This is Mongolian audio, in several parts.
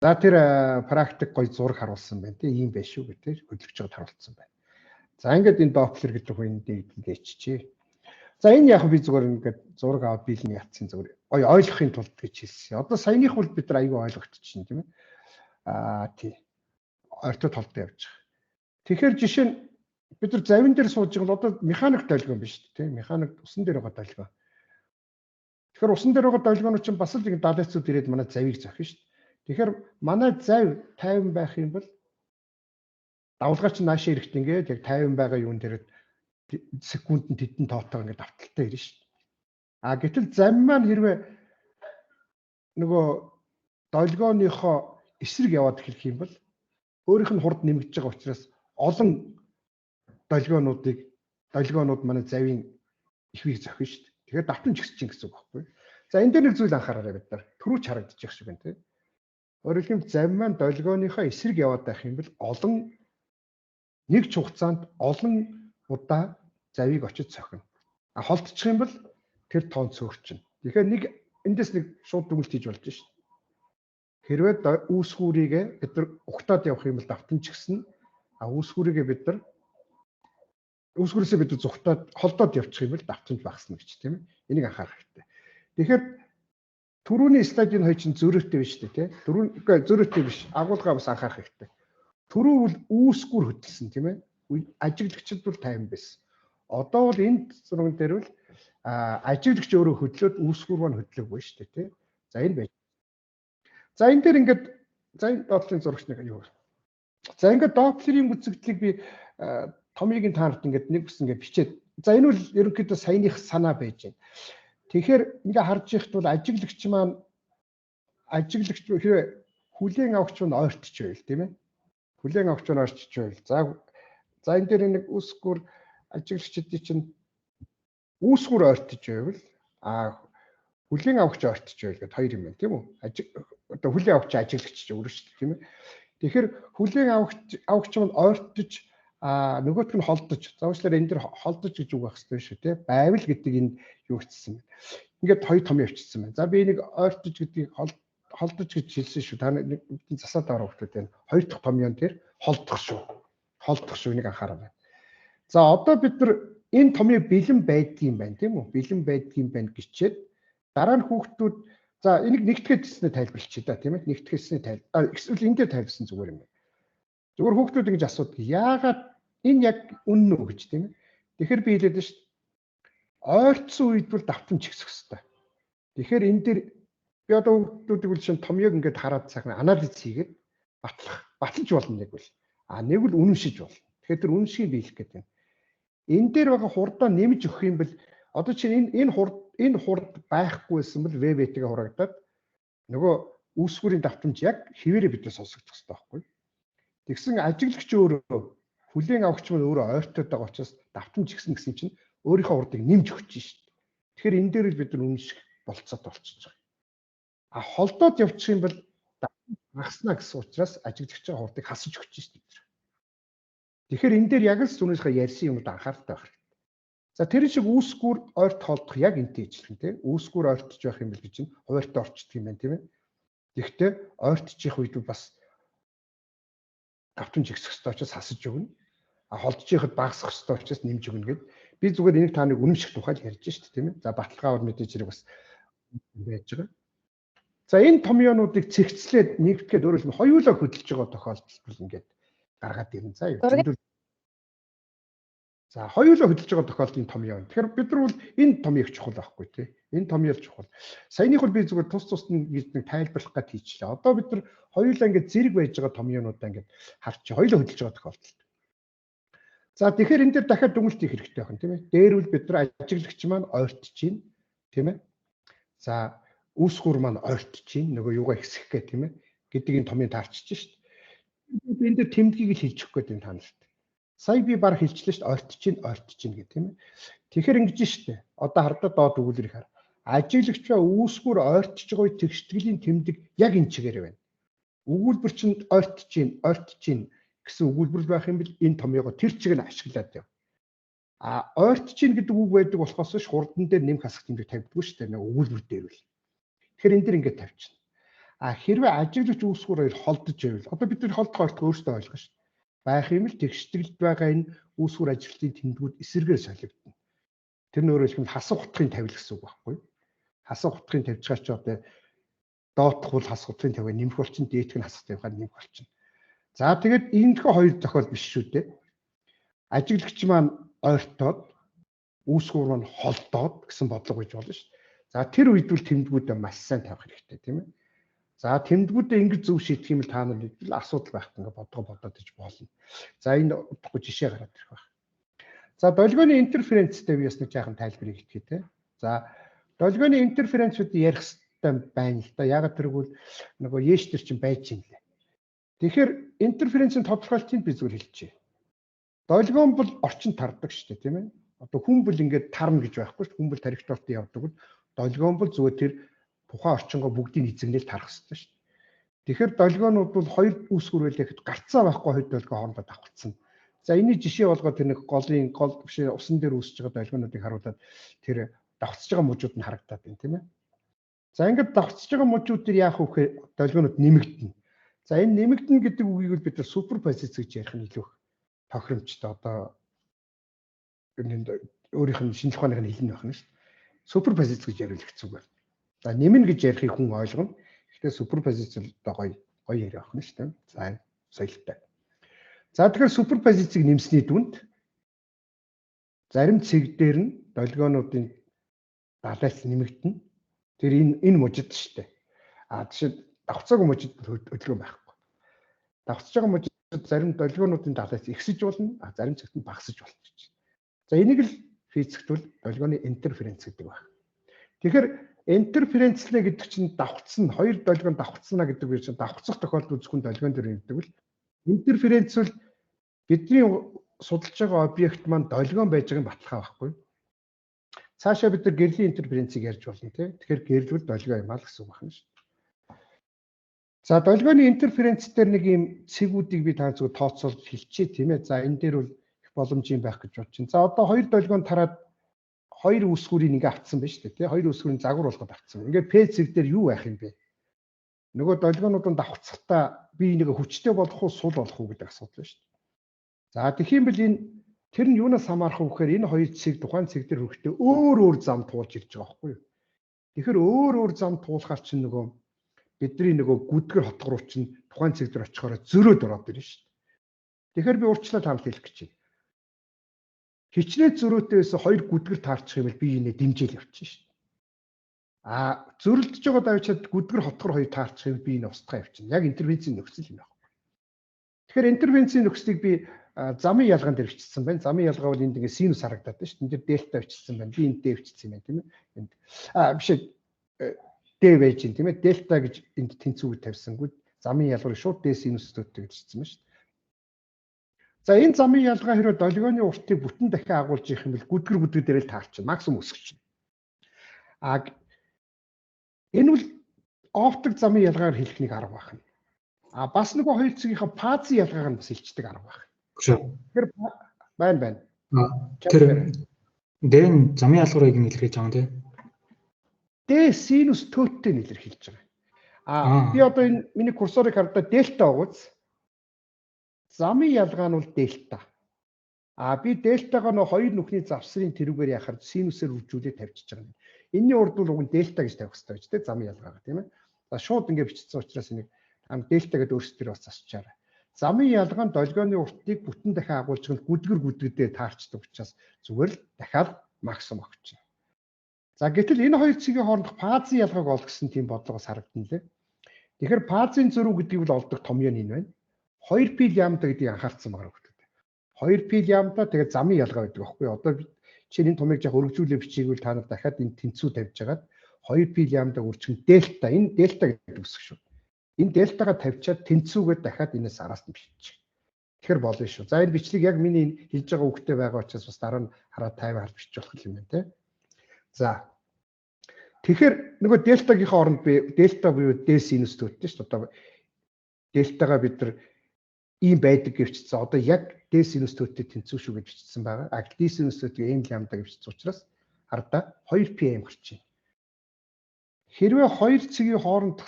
За, тэр практик гоё зураг харуулсан байна, тий, ийм байх шүү гэдэг хөдөлгөж байгаад харуулсан байна. За, ингээд энэ Доплер гэдэг хүн дэгдэлгээчжээ. За, энэ яг би зүгээр ингээд зураг аваад биелэн ятсан, зүгээр гоё ойлгохын тулд гэж хэлсэн. Одоо саяных бол бид нар аягүй ойлгогдчихно, тийм ээ. Аа, тий. Ойртоо толдоо явж байгаа. Тэгэхээр жишээ нь бид нар завин дээр сууж байгаа бол одоо механик долгион биш үү, тийм, механик усан дээр байгаа долгион. Тэгэхээр усан дээр байгаа долгионууд чинь бас л нэг далайцууд ирээд манай завийг зохино шүү дээ. Тэгэхээр манай зав 50 байх юм бол давлгаа чинь наашаа ирэхт ингээд яг 50 байгаа юун дээр секундэд тэдэн тоотойгоо ингээд давталтай ирнэ шүү дээ. А гэтэл зам маань хэрвээ нөгөө долгионыхоо эсрэг яваад эхлэх юм бол өөрийнх нь хурд нэмэгдэж байгаа учраас олон долгионууд манай завийн ихвийг зохино шүү дээ. Тэгэхээр давтамж ихсэж чинь гэсэн үг байхгүй. За, энэ дээр нэг зүйл анхаараарай, бид нар. Түрүүч харагдчих шиг байна, тийм. Өөрөөр хэлбэл, зам маань долгионыхоо эсрэг яваад байх юм бол олон нэг ч хугацаанд олон удаа завийг очиж цохино. А холдчих юм бол тэр тоон цөөрчнө. Тэгэхээр нэг эндээс нэг шууд дүгнэлт хийж болж шин. Хэрвээ үүсгүүрийг бид нар угтаад явах юм бол давтамж гисэн. А үүсгүүрийгээ бид нар үүсгүүрээсээ бид зүхтаад холдоод явчих юм бол давтамж багасна гэж, тийм ээ. Энийг анхаарах хэрэгтэй. Тэгэхээр түрүүний слайдын хоёр чинь зөрөөтэй биш үү, тийм. Түрүүн, үгүй, зөрөөтэй биш. Агуулгаа бас анхаарах хэрэгтэй. Түрүү бол үүсгүүр хөдөлсөн, тийм ээ. Ажиглагчид бол 50 байсан. Одоо бол энэ зурган дээр бол ажиглагч өөрөө хөдлөөд үүсгүүр маань хөдлөөгүй шүү дээ, тийм. За, энэ байж. За, энэ дээр ингээд, за, энэ Доплерийн зурагч нэг юу. За, ингээд Доплерийн үзэгдлийг би томьёог та нарт ингээд нэг бүс ингээд бичээд, за, энэ бол ерөнхийдөө саяных санаа байж байна. Тэгэхээр ингээ харж ихт бол ажиглагч маань, ажиглагч хэрвээ хүлээн авахч нь ойртч байвал, тийм ээ. Хүлээн авахч нь ойртч байвал, за за энэ дээр нэг үүсгүүр ажиглагчдын чинь үүсгүүр ойртож байвал, а хүлээн авахч ойртож байвал гэдэг хоёр юм байна, тийм үү? Ажиг одоо хүлээн авахч, ажиглагч ч өөр шүү дээ, тийм ээ. Тэгэхээр хүлээн авахч нь ойртож, а нөгөөх нь холдож, заавчлаар энэ дэр холдож гэж үг байх хэрэгтэй шүү, тий, байвал гэдэг энэ юу хийсэн бэ? Ингээд хоёр том явчихсан байна. За, би энийг ойртож гэдгийг холдож гэж хэлсэн шүү. Та нэг засаад байгаа хүмүүс байна. Хоёр дахь томьёон дээр холдох шүү. Холдох шүү, энийг анхаараа байна. За, одоо бид нар энэ томьёо бэлэн байдгийн байна, тийм үү? Бэлэн байдгийн байна гэчээд дараа нь хүүхдүүд, за, энийг нэгтгэхэд гэснээр тайлбарлчихъя да, тийм ээ. Нэгтгэхээснээ тайл эсвэл энэ дээр тайлбарсан зүгээр юм байна. Зүгээр хүүхдүүд ингэж асуудаг. Яагаад энэ яг үнэн үү гэж, тийм ээ. Тэгэхээр би хэлээд шүү дээ. Ойртсон үед бол давтамж ихсэх хэвээр. Тэгэхээр энэ дээр би одоо хүүхдүүдийг бол шин томьёог ингээд хараад сайхан анализ хийгээд батлах, баталж болно нэг бол. А нэг бол үнэмшиж болно. Тэгэхээр тэр үнэмшгийг биелэх гэдэг юм. Энэ дээр байгаа хурдаа нэмж өгөх юм бол одоо чинь энэ хурд байхгүйсэн бол ВВТ-гээ хураагдаад нөгөө үүсгүүрийн давтамж яг хэвээрээ биднээс сонсогдох хэрэгтэй байхгүй. Тэгсэн ажиглагч өөрөө, хүлээн авахч маань өөрөө ойртоод байгаа учраас давтамж ихсэн гэсэн чинь өөрийнхөө хурдыг нэмж өгч шít. Тэгэхээр энэ дээр л бид нар үнэмших болцоотой болчихж байгаа. А холдоод явчих юм бол багаснаа гэсэн учраас ажиглагчийн хурдыг хасаж өгч шít бид нар. Тэгэхээр энэ дээр яг л зүнийхээ ярьсан юмуд анхааралтай байх хэрэгтэй. За, тэр шиг үүсгүүр ойрт холдох яг энтэй ижилхэн, тийм. Үүсгүүр ойртож байх юм бол гэж чинь хуваарьтай орчдөг юм байна, тийм ээ. Тэгэхдээ ойртчих үед бас давтамж ихсэх ёстой учраас хасаж өгнө. А холдож яхад багасах ёстой учраас нэмж өгнө гэд. Би зүгээр энийг та нэг үнэмших тухай ярьж шít, тийм ээ. За, баталгаа бол мэдээж хэрэг бас байж байгаа. За, энэ томьёонуудыг цэгцлээд нэгтгэхэд, өөрөөр хэлбэл, хоёулаа хөдөлж байгаа тохиолдолд ингээд гаргаад ирнэ. За, юу. За, хоёулаа хөдөлж байгаа тохиолдлын томьёо. Тэгэхээр бид нар бол энэ томьёог чухал байхгүй, тий. Энэ томьёо чухал. Саяных бол би зүгээр тус тусд нь нэг тайлбарлах гэж хийчлээ. Одоо бид нар хоёулаа ингээд зэрэг байж байгаа томьёонуудаа ингээд харчих. Хоёулаа хөдөлж байгаа тохиолдолд. За, тэгэхээр энэ дээр дахиад дүгнэлт хийх хэрэгтэй байна, тийм ээ. Дээрвэл бид нар ажиглагч маань ойртож байна, тийм ээ. За, үүсгүүр маань ойртож байна. Нөгөө юугаа ихсэх гэ, тийм ээ, гэдэг энэ томьёо таарчиж шít. Энэ дээр тэмдгийг л хэлчих гээд энэ та нарт. Сая би баг хэлчлээ шүү дээ. Ойртож чинь, ойртож чинь гэх, тийм ээ. Тэгэхээр ингэж шүү дээ. Одоо хардаа доод өгүүлрийг хар. Ажиглагч ба үүсгүүр ойртож байгаа тэгштгэлийн тэмдэг яг энэ чигээр байна. Өгүүлбэр чинь ойртож чинь, ойртож чинь гэсэн өгүүлбэр байх юм бол энэ томьёогоо тэр чиг нь ашиглаад яв. А ойртож чинь гэдэг үг байдаг болохоос ш хурдан дээр нэмэх хасах тэмдэг тавьдаггүй шүү дээ. Нэг өгүүлбэр дээр бол. Тэгэхээр энэ дэр ингэж тавьчихна. А хэрвээ ажиглагч үүсгүүр хоёр холдож байвал одоо бид нар холдох ортог өөрсдөө ойлгоно шүү дээ. Байх юм л тэгшитгэлд байгаа энэ үүсгүүр ажиглалтын тэмдгүүд эсэргээр солигдоно. Тэр нь өөрөөр хэлбэл хасах утгын тавил гэсэн үг байхгүй юу? Хасах утгын тавьчихаар ч одоо доотх бол хасах утгын тавиа нэмэх болчин, дээдх нь хасах тавиагаар нэмэх болчин. За тэгээд энэхүү хоёр тохиол биш шүү дээ. Ажиглагч маань ойртоод үүсгүүр маань холдоод гэсэн бодлого гэж болно шүү дээ. За тэр үед бол тэмдгүүдээ маш сайн тавих хэрэгтэй, тийм ээ. За тэмдгүүдээ ингэж зөв шийдэх юм бол та нар нэгдэл асуудал байхгүй ингээ бодгоо бодоод иж болно. За энэ удахгүй жишээ гараад ирэх байх. За долгионы интерференцтэй би бас нэг жаахан тайлбарыг хийх те. За долгионы интерференцүүд ярих хэрэгтэй байна л да. Яагаад тэргүүл нөгөө ээш төр чинь байж юм лээ. Тэгэхээр интерференцийн тодорхойлтыг би зүгээр хэлчихье. Долгион бол орчин тардаг шүү дээ, тийм ээ. Одоо хүн бол ингээд тарна гэж байхгүй шүү. Хүн бол тарихтолт явдаг бол долгион бол зүгээр тэр тухайн орчингоо бүгдийг эзэгнэл тарах хэрэгтэй шүү. Тэгэхээр долгионууд бол хоёр үүсгүүр байлаа гэхэд гарцаа байхгүй хоёр долгион хоорондоо давхцсан. За энэний жишээ болгоод тэр нэг голын гол биш усан дээр үүсэж байгаа долгионуудыг харуулад тэр давхцаж байгаа мужууд нь харагдаад байна, тийм ээ. За ингээд давхцаж байгаа мужууд дээр яах вэ гэхээр долгионууд нэмэгдэнэ. За энэ нэмэгдэнэ гэдэг үгийг бол бид нар суперпозиц гэж ярих нь илүү тохиромжтой. Одоо өөрийнх нь шинжлэх ухааных нь хэлнэ байх нь шүү дээ. Суперпозиц гэж яриул хэцүү байна. За нэмнэ гэж ярихыг хүн ойлгоно. Гэхдээ суперпозиц л одоо гоё гоё яриа байх нь шүү дээ. За соёлтой. За тэгэхээр суперпозицийг нэмсний дүнд зарим цэг дээр нь долгионуудын далайц нэмэгдэнэ. Тэр энэ мужид шүү дээ. А жишээ давхцаагүй мужид хөдөлгөөн байхгүй. Давхцаж байгаа мужид зарим долгионуудын далайц ихсэж болно, а зарим цэгт нь багасж болно гэж. За энийг л физикт бол долгионы интерференц гэдэг байна. Тэгэхээр интерференцлээ гэдэг чинь давхцсан, хоёр долгион давхцсана гэдэг үг чинь давхцах тохиолдол зөвхөн долгион дээр ирдэг бол интерференц бол бидний судалж байгаа объект маань долгион байж байгааг баталгаа байхгүй. Цаашаа бид нар гэрлийн интерференцийг ярьж болно тий. Тэгэхээр гэрэл бол долгион юм аа л гэсэн үг байна шүү. За долгионы интерференц дээр нэг юм цэгүүдийг би та зүгээр тооцоолж хэлчихье тийм ээ. За энэ дээр бол их боломж юм байх гэж бодож байна. За одоо хоёр долгион тараад хоёр үүсгүүрийг ингээ автсан байна шүү дээ тий. Хоёр үүсгүүрийн загвар болгоод автсан. Ингээ П цэг дээр юу байх юм бэ? Нөгөө долгионууд нь давхцахтаа би нэг хүчтэй болох уу, сул болох уу гэдэг асуудал байна шүү дээ. За тэгэх юм бол энэ тэр нь юунаас хамаарах вэ гэхээр энэ хоёр цэг тухайн цэг дээр хүрэхдээ өөр өөр зам туулж ирж байгаа байхгүй юу? Тэгэхээр өөр өөр зам туулахаар чинь нөгөө бидний нөгөө гүдгэр хотго руу чинь тухайн цэг дээр очихороо зөрөөд ороод ирнэ шүү дээ. Тэгэхээр би урьдчилан таамт хэлэх гэж байна. Хичнээн зөрөөтэй байсан хоёр гүдгэр таарчих юм бол би инээ дэмжээл явчихна шүү дээ. А зөрөлдөж байгаа давчаад гүдгэр хотгор хоёр таарчих юм би энэ устгаа явчихна. Яг интервенцийн нөхцөл юм байна. Тэгэхээр интервенцийн нөхцөлийг би замын ялгаан дээр бичсэн байна. Замын ялгаа бол энд ингээ синус харагдаад байна шүү дээ. Энд дээр дельта бичсэн байна. Би энд D бичсэн юм байна, тийм ээ. Энд биш D байж юм, тийм ээ. Дельта гэж энд тэнцвүүг тавьсангүй. Замын ялгуурыг шууд D синус төөтэй гэж бичсэн байна шүү дээ. За энэ замын ялгаа хэрвээ долгионы уртыг бүтэн дахин агуулж ирэх юм бол гүдгэр гүдгэр дээр л таарчихна. Максимум өсгөж. А энэ бол оптик замын ялгаар хэлэх нэг арга байна. А бас нөгөө хоёр цэгийнхээ фазын ялгааг нь бас хэлждэг арга байна. Тэгэхээр байна. Тэр D нь замын ялгуурыг нь илэрхийлж байгаа юм тий. D синус төөттэй нь илэрхийлж байгаа. А би одоо энэ миний курсорыг хардаа дельта угууц. Замын ялгаа нь бол дельта. А би дельтагаа нөө хоёр нүхний завсрын тэрүүгээр яхаар синусээр үржүүлээ тавьчихж байгаа юм. Энийний урд бол уг нь дельта гэж тавих хэрэгтэй байж тээ замын ялгаагаа, тийм ээ. За шууд ингэ бичсэн учраас энийг дельта гэдээ өөрсдөө бас засчаарай. Замын ялгаа нь долгионы уртыг бүтэн дахин агуулж байгаа гүдгэр гүдгэрдээ таарчдаг учраас зүгээр л дахиад максимум өгч. За гэтэл энэ хоёр цэгийн хоорондох фазын ялгааг олох гэсэн тийм бодлогоос харагдана лээ. Тэгэхээр фазын зөрүү гэдгийг бол олдог томьёо нь энэ байна. 2 пи лямбда гэдгийг анхаарсан байгаа хүмүүс. 2 пи лямбда тэгээд замын ялгаа байдаг аахгүй юу? Одоо чинь энэ томыг жоох өргөжүүлээ бичээгүй та нар дахиад энэ тэнцүү тавьж хагаад 2 пи лямбда үржих нь дельта. Энэ дельта гэдэг үсэг шүү. Энэ дельтагаа тавьчаад тэнцүүгээд дахиад энэс араас нь биччих. Тэгэхээр болно шүү. За энэ бичлэг яг миний хэлж байгаа үгтэй байгаа учраас бас дараа нь хараад 50 харж бичих болох юм байна те. За. Тэгэхээр нөгөө дельтагийнхаа оронд би дельта буюу d синус төөдтэй шүү дээ. Одоо дельтагаа бид нар ийм байдаг гэвчсэн. Одоо яг d синус төөдтэй тэнцүү шүү гэж бичсэн байгаа. А d синус төөдгийг m лямбда гэж бичсэн учраас хардаа 2 pm гарч байна. Хэрвээ хоёр цэгийн хооронд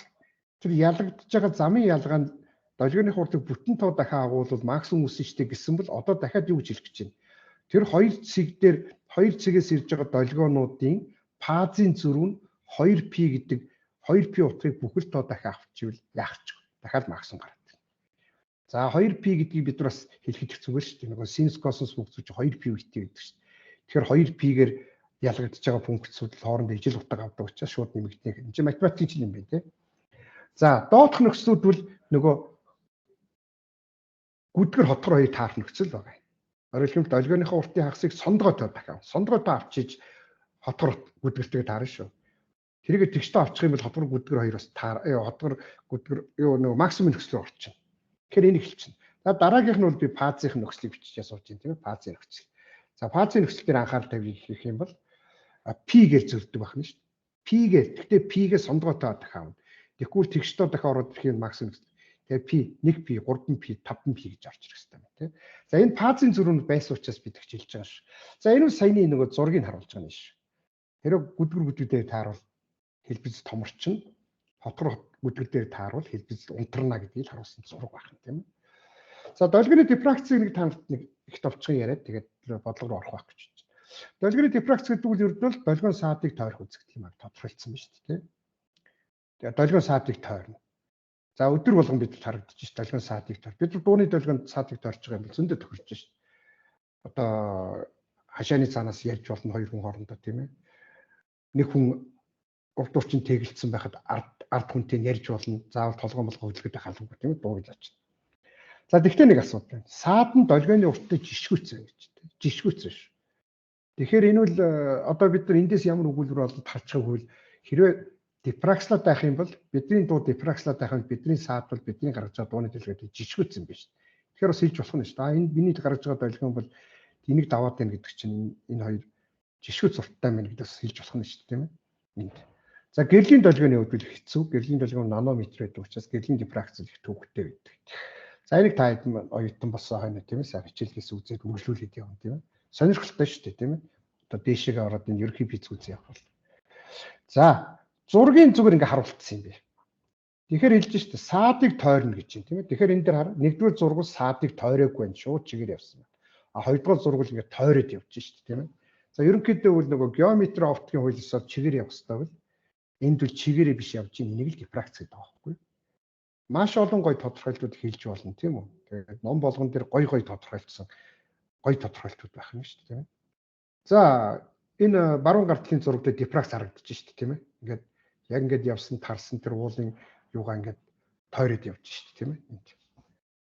Тэр ялагдж байгаа замын ялгаа нь долгионы хурдыг бүтэн тоо дахин агуулвал максимум үүснэ штэ гэсэн бол одоо дахиад юу гэж хэлэх гэж байна? Тэр хоёр цэг дээр хоёр цэгээс ирж байгаа долгионуудын фазын зөрүү нь 2π гэдэг 2π утгыг бүхэл тоо дахин авчивал яах ч вэ? Дахиад максимум гараад ирнэ. За 2π гэдгийг бид нар бас хэлэхэд хэцүү шүү дээ. Нөгөө синус косинус функц чинь 2π үетэй гэдэг шүү дээ. Тэгэхээр 2π-гээр ялгагдж байгаа функцүүд л хоорондоо ижил утга авдаг учраас шууд нэмэгдэнэ. Энэ чинь математикийн чинь юм байна те. За доодох нөхцлүүд бол нөгөө гүдгэр хотгор хоёр таарах нөхцөл байгаа юм. Өөрөөр хэлбэл долгионыхоо уртын хагасыг сондгой тоо дахиад. Сондгой тоо авчиж хотгор гүдгэртэйг таарна шүү. Тэрийг тэгштэй авчих юм бол хотгор гүдгэр хоёр бас таар хотгор гүдгэр юу нөгөө максимум нөхцөл рүү орчихно. Тэгэхээр энийг хэлчихнэ. За дараагийнх нь бол би фазын нөхцөлийг бичиж сууж байна тийм ээ. Фазын нөхцөл. За фазын нөхцөл дээр анхаарал тавья гэх юм бол P гэж зөрдөг байна шүү дээ. P гэж. Гэхдээ P-гээ сондгойтой дахиад авна. Тэгэхгүй тэгштэй дахиад ороод ирэх юм максимум нөхцөл. Тэгээ P 1P 3P 5P гэж орж ирэх хэрэгтэй байна тийм. За энэ фазын зөрүүнд байсан учраас бид хичээлж байгаа шүү. За энэ нь саяны нөгөө зургийг харуулж байгаа юм шүү. Тэрэг гүдгэр гүдгүүдээр тааруул хэлбэц томорчин, хотгор гүдгэр дээр тааруул хэлбэц унтарна гэдгийг харуулсан зураг байх юм тийм ээ. За долгионы дифракцийг нэг танарт нэг их товчхон яриад тэгээд бодлого руу орох байх гэж байна. Долгионы дифракц гэдэг нь ердөө л долгион саадыг тойрох үзэгдэл юм аа тодорхойлцсон байна шүү дээ. Тэгээд долгион саадыг тойрно. За өдөр болгон бид харагдаж ш долгион саадыг тойр. Бид дууны долгион саадыг тойрч байгаа юм бол зөндөө тохирч ш. Одоо хашааны цаанаас ярьж болно хоёр хүн хоорондоо тийм ээ. Нэг хүн урд урчин тэгэлцсэн байхад ард хүнтэй ярьж болно. Заавал толгой молгоо хөдөлгөд байх албагүй тийм ээ дууг зааж. За тэгтээ нэг асуудал байна. Саад нь долгионы урттай жишгүүцэн гэж тийм. Жишгүүцэн шүү. Тэгэхээр энэ үл одоо бид нар эндээс ямар өгүүлбэр болоод харчих вэ? Хэрвээ дифракслаад байх юм бол бидний дуу дифракслаад байх юм бидний саад бол бидний гаргаж байгаа дууны төлөвлөгөөд жишгүүцэн биш. Тэгэхээр бас хэлж болох нь шүү дээ. А энэ миний гаргаж байгаа долгион бол энийг даваад байна гэдэг чинь энэ хоёр жишгүүц урттай байна гэдээс хэлж болох нь шүү дээ, тийм ээ. Энд. За гэрлийн долгионы хувьд бол хэцүү. Гэрлийн долгион нанометр байдаг учраас гэрлийн дифракц их төвөгтэй байдаг. За энийг та хэд оюутан болсон хойно тийм ээ сайн хичээлээс үзээд үргэлжлүүлээд явна тийм ээ. Сонирхолтой шүү дээ тийм ээ. Одоо дээшээгээ ороод энэ ерөнхий физик үзээ явах бол. За зургийн зүгээр ингээ харуулсан юм бэ. Тэгэхээр хэлж штэ саадыг тойрно гэж юм тийм ээ. Тэгэхээр энэ дээр хар нэгдүгээр зургал саадыг тойроогүй байна. Шууд чигээр явсан байна. А хоёрдугаар зургал ингээ тойроод явж штэ тийм ээ. За ерөнхийдөө бол нөгөө геометри оптикийн хуулиасаар чигээр явах хэрэгтэй бол энд бол чигээрээ биш явж байгаа энийг л дифракц гэдэг байгаа байхгүй юу? Маш олон гоё тодорхойлтууд хэлж болно тийм үү? Тэгээд ном болгон дээр гоё гоё тодорхойлцсон гоё тодорхойлтууд байх юм шүү дээ тийм ээ. За энэ баруун гар талын зураг дээр дифракц харагдаж шүү дээ тийм ээ. Ингээд яг ингээд явсан тарсан тэр уулын юугаа ингээд тойроод явж шүү дээ тийм ээ. Энд.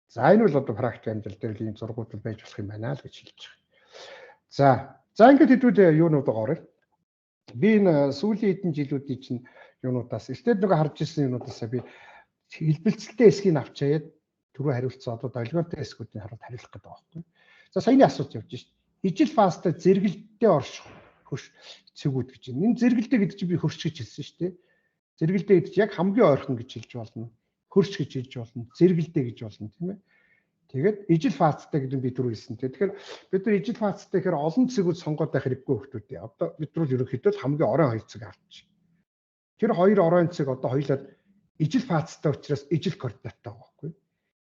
За энэ бол одоо практик амьдрал дээр л ийм зургууд байж болох юм байна л гэж хэлж байгаа. За за ингээд хэдүүл юунууд орё. Би энэ сүүлийн хэдэн жилүүдийн чинь юунуудаас эртээд нөгөө харж ирсэн юунуудаас би хэлбэлцэлтэй хэсгийг авчаад түрүү хариулцсан одоо долгионтой хэсгүүдийн харуул хариулах гэдэг байгаа байхгүй. За саяны асуулт явж шít. Ижил фазтай зэрэгэлдээ орших хөрш цэгүүд гэж байна. Энэ зэрэгэлдээ гэдэг чинь би хөрш гэж хэлсэн шүү дээ. Зэрэгэлдээ гэдэг чинь яг хамгийн ойрхон гэж хэлж болно. Хөрш гэж хэлж болно. Зэрэгэлдээ гэж болно тийм ээ. Тэгээд ижил фазтай гэдэг нь би түрүү хэлсэн. Тэгэхээр бид нар ижил фазтай гэхээр олон цэгүүд сонгоод байх хэрэггүй хүмүүс дээ. Одоо бид нар ерөнхийдөө хамгийн оройн хоёр цэг авчих. Тэр хоёр оройн цэг одоо хоёулаа ижил фазтай учраас ижил координаттай байгаа байхгүй юу?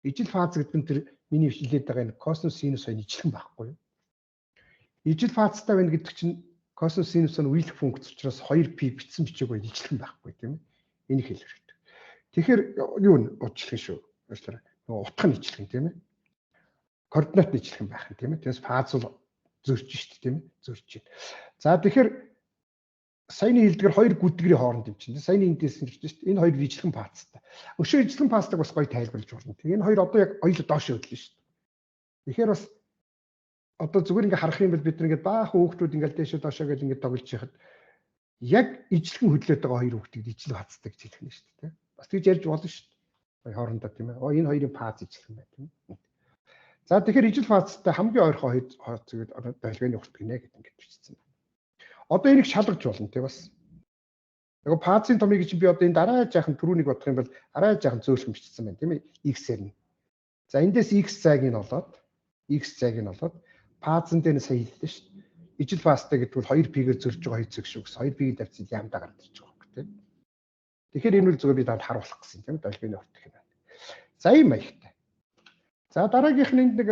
Ижил фаз гэдэг нь тэр миний хэлээд байгаа энэ косинус синус хоёр ижилхэн байхгүй юу? Ижил фазтай байна гэдэг чинь косинус синус нь үеийнх функц учраас 2π бичсэн бичээгүй ижилхэн байхгүй тийм ээ. Энийг хэлэх хэрэгтэй. Тэгэхээр юу н уучлах шүү. Уучлаарай. Нөгөө утга нь ижилхэн тийм ээ. Координат нь ижилхэн байх юм тийм ээ. Тэгээс фаз бол зөрж шít тийм ээ. Зөрж шít. За тэгэхээр саяны хэлдгэр хоёр гүдгэрийн хооронд юм чинь. Саяны эндээс нь хэлж шít. Энэ хоёр ижилхэн фазтай. Өшөө ижилхэн фазтайг бас гоё тайлбарлаж болно. Тэгээ энэ хоёр одоо яг хоёул доош хөдлөн шít. Тэгэхээр бас одоо зүгээр ингээ харах юм бол бид нар ингээ баахан хүүхдүүд ингээ дээшээ доошоо гэж ингээ тоглож яхад яг ижилхэн хөдлөөд байгаа хоёр хүүхдийг ижил фазтай гэж хэлэх нь шүү дээ. Бас тэгж ярьж болно шүү дээ. Хоорондоо тийм ээ. Оо энэ хоёрын фаз ижилхэн байна тийм ээ. За тэгэхээр ижил фазтай хамгийн ойрхон хоёр цэгэд долгионы урт гинэ гэдэг ингээд бичсэн байна. Одоо энийг шалгаж болно тийм бас. Нөгөө фазын томыг чинь би одоо энэ дараа жаахан түрүүнийг бодох юм бол арай жаахан зөөлхөн бичсэн байна тийм ээ. X-ээр нь. За эндээс X зайг нь олоод X зайг нь олоод фазан дээр нь сая хэллээ шүү дээ. Ижил фазтай гэдэг бол 2π-гээр зөрж байгаа хоёр цэг шүү гэсэн. 2π-ийн тавьсан лямда гарч ирж байгаа юм тийм. Тэгэхээр энэ үл зүгээр би танд харуулах гэсэн тийм долгионы урт гэх юм. За ийм маягтай. За дараагийнх нь энд нэг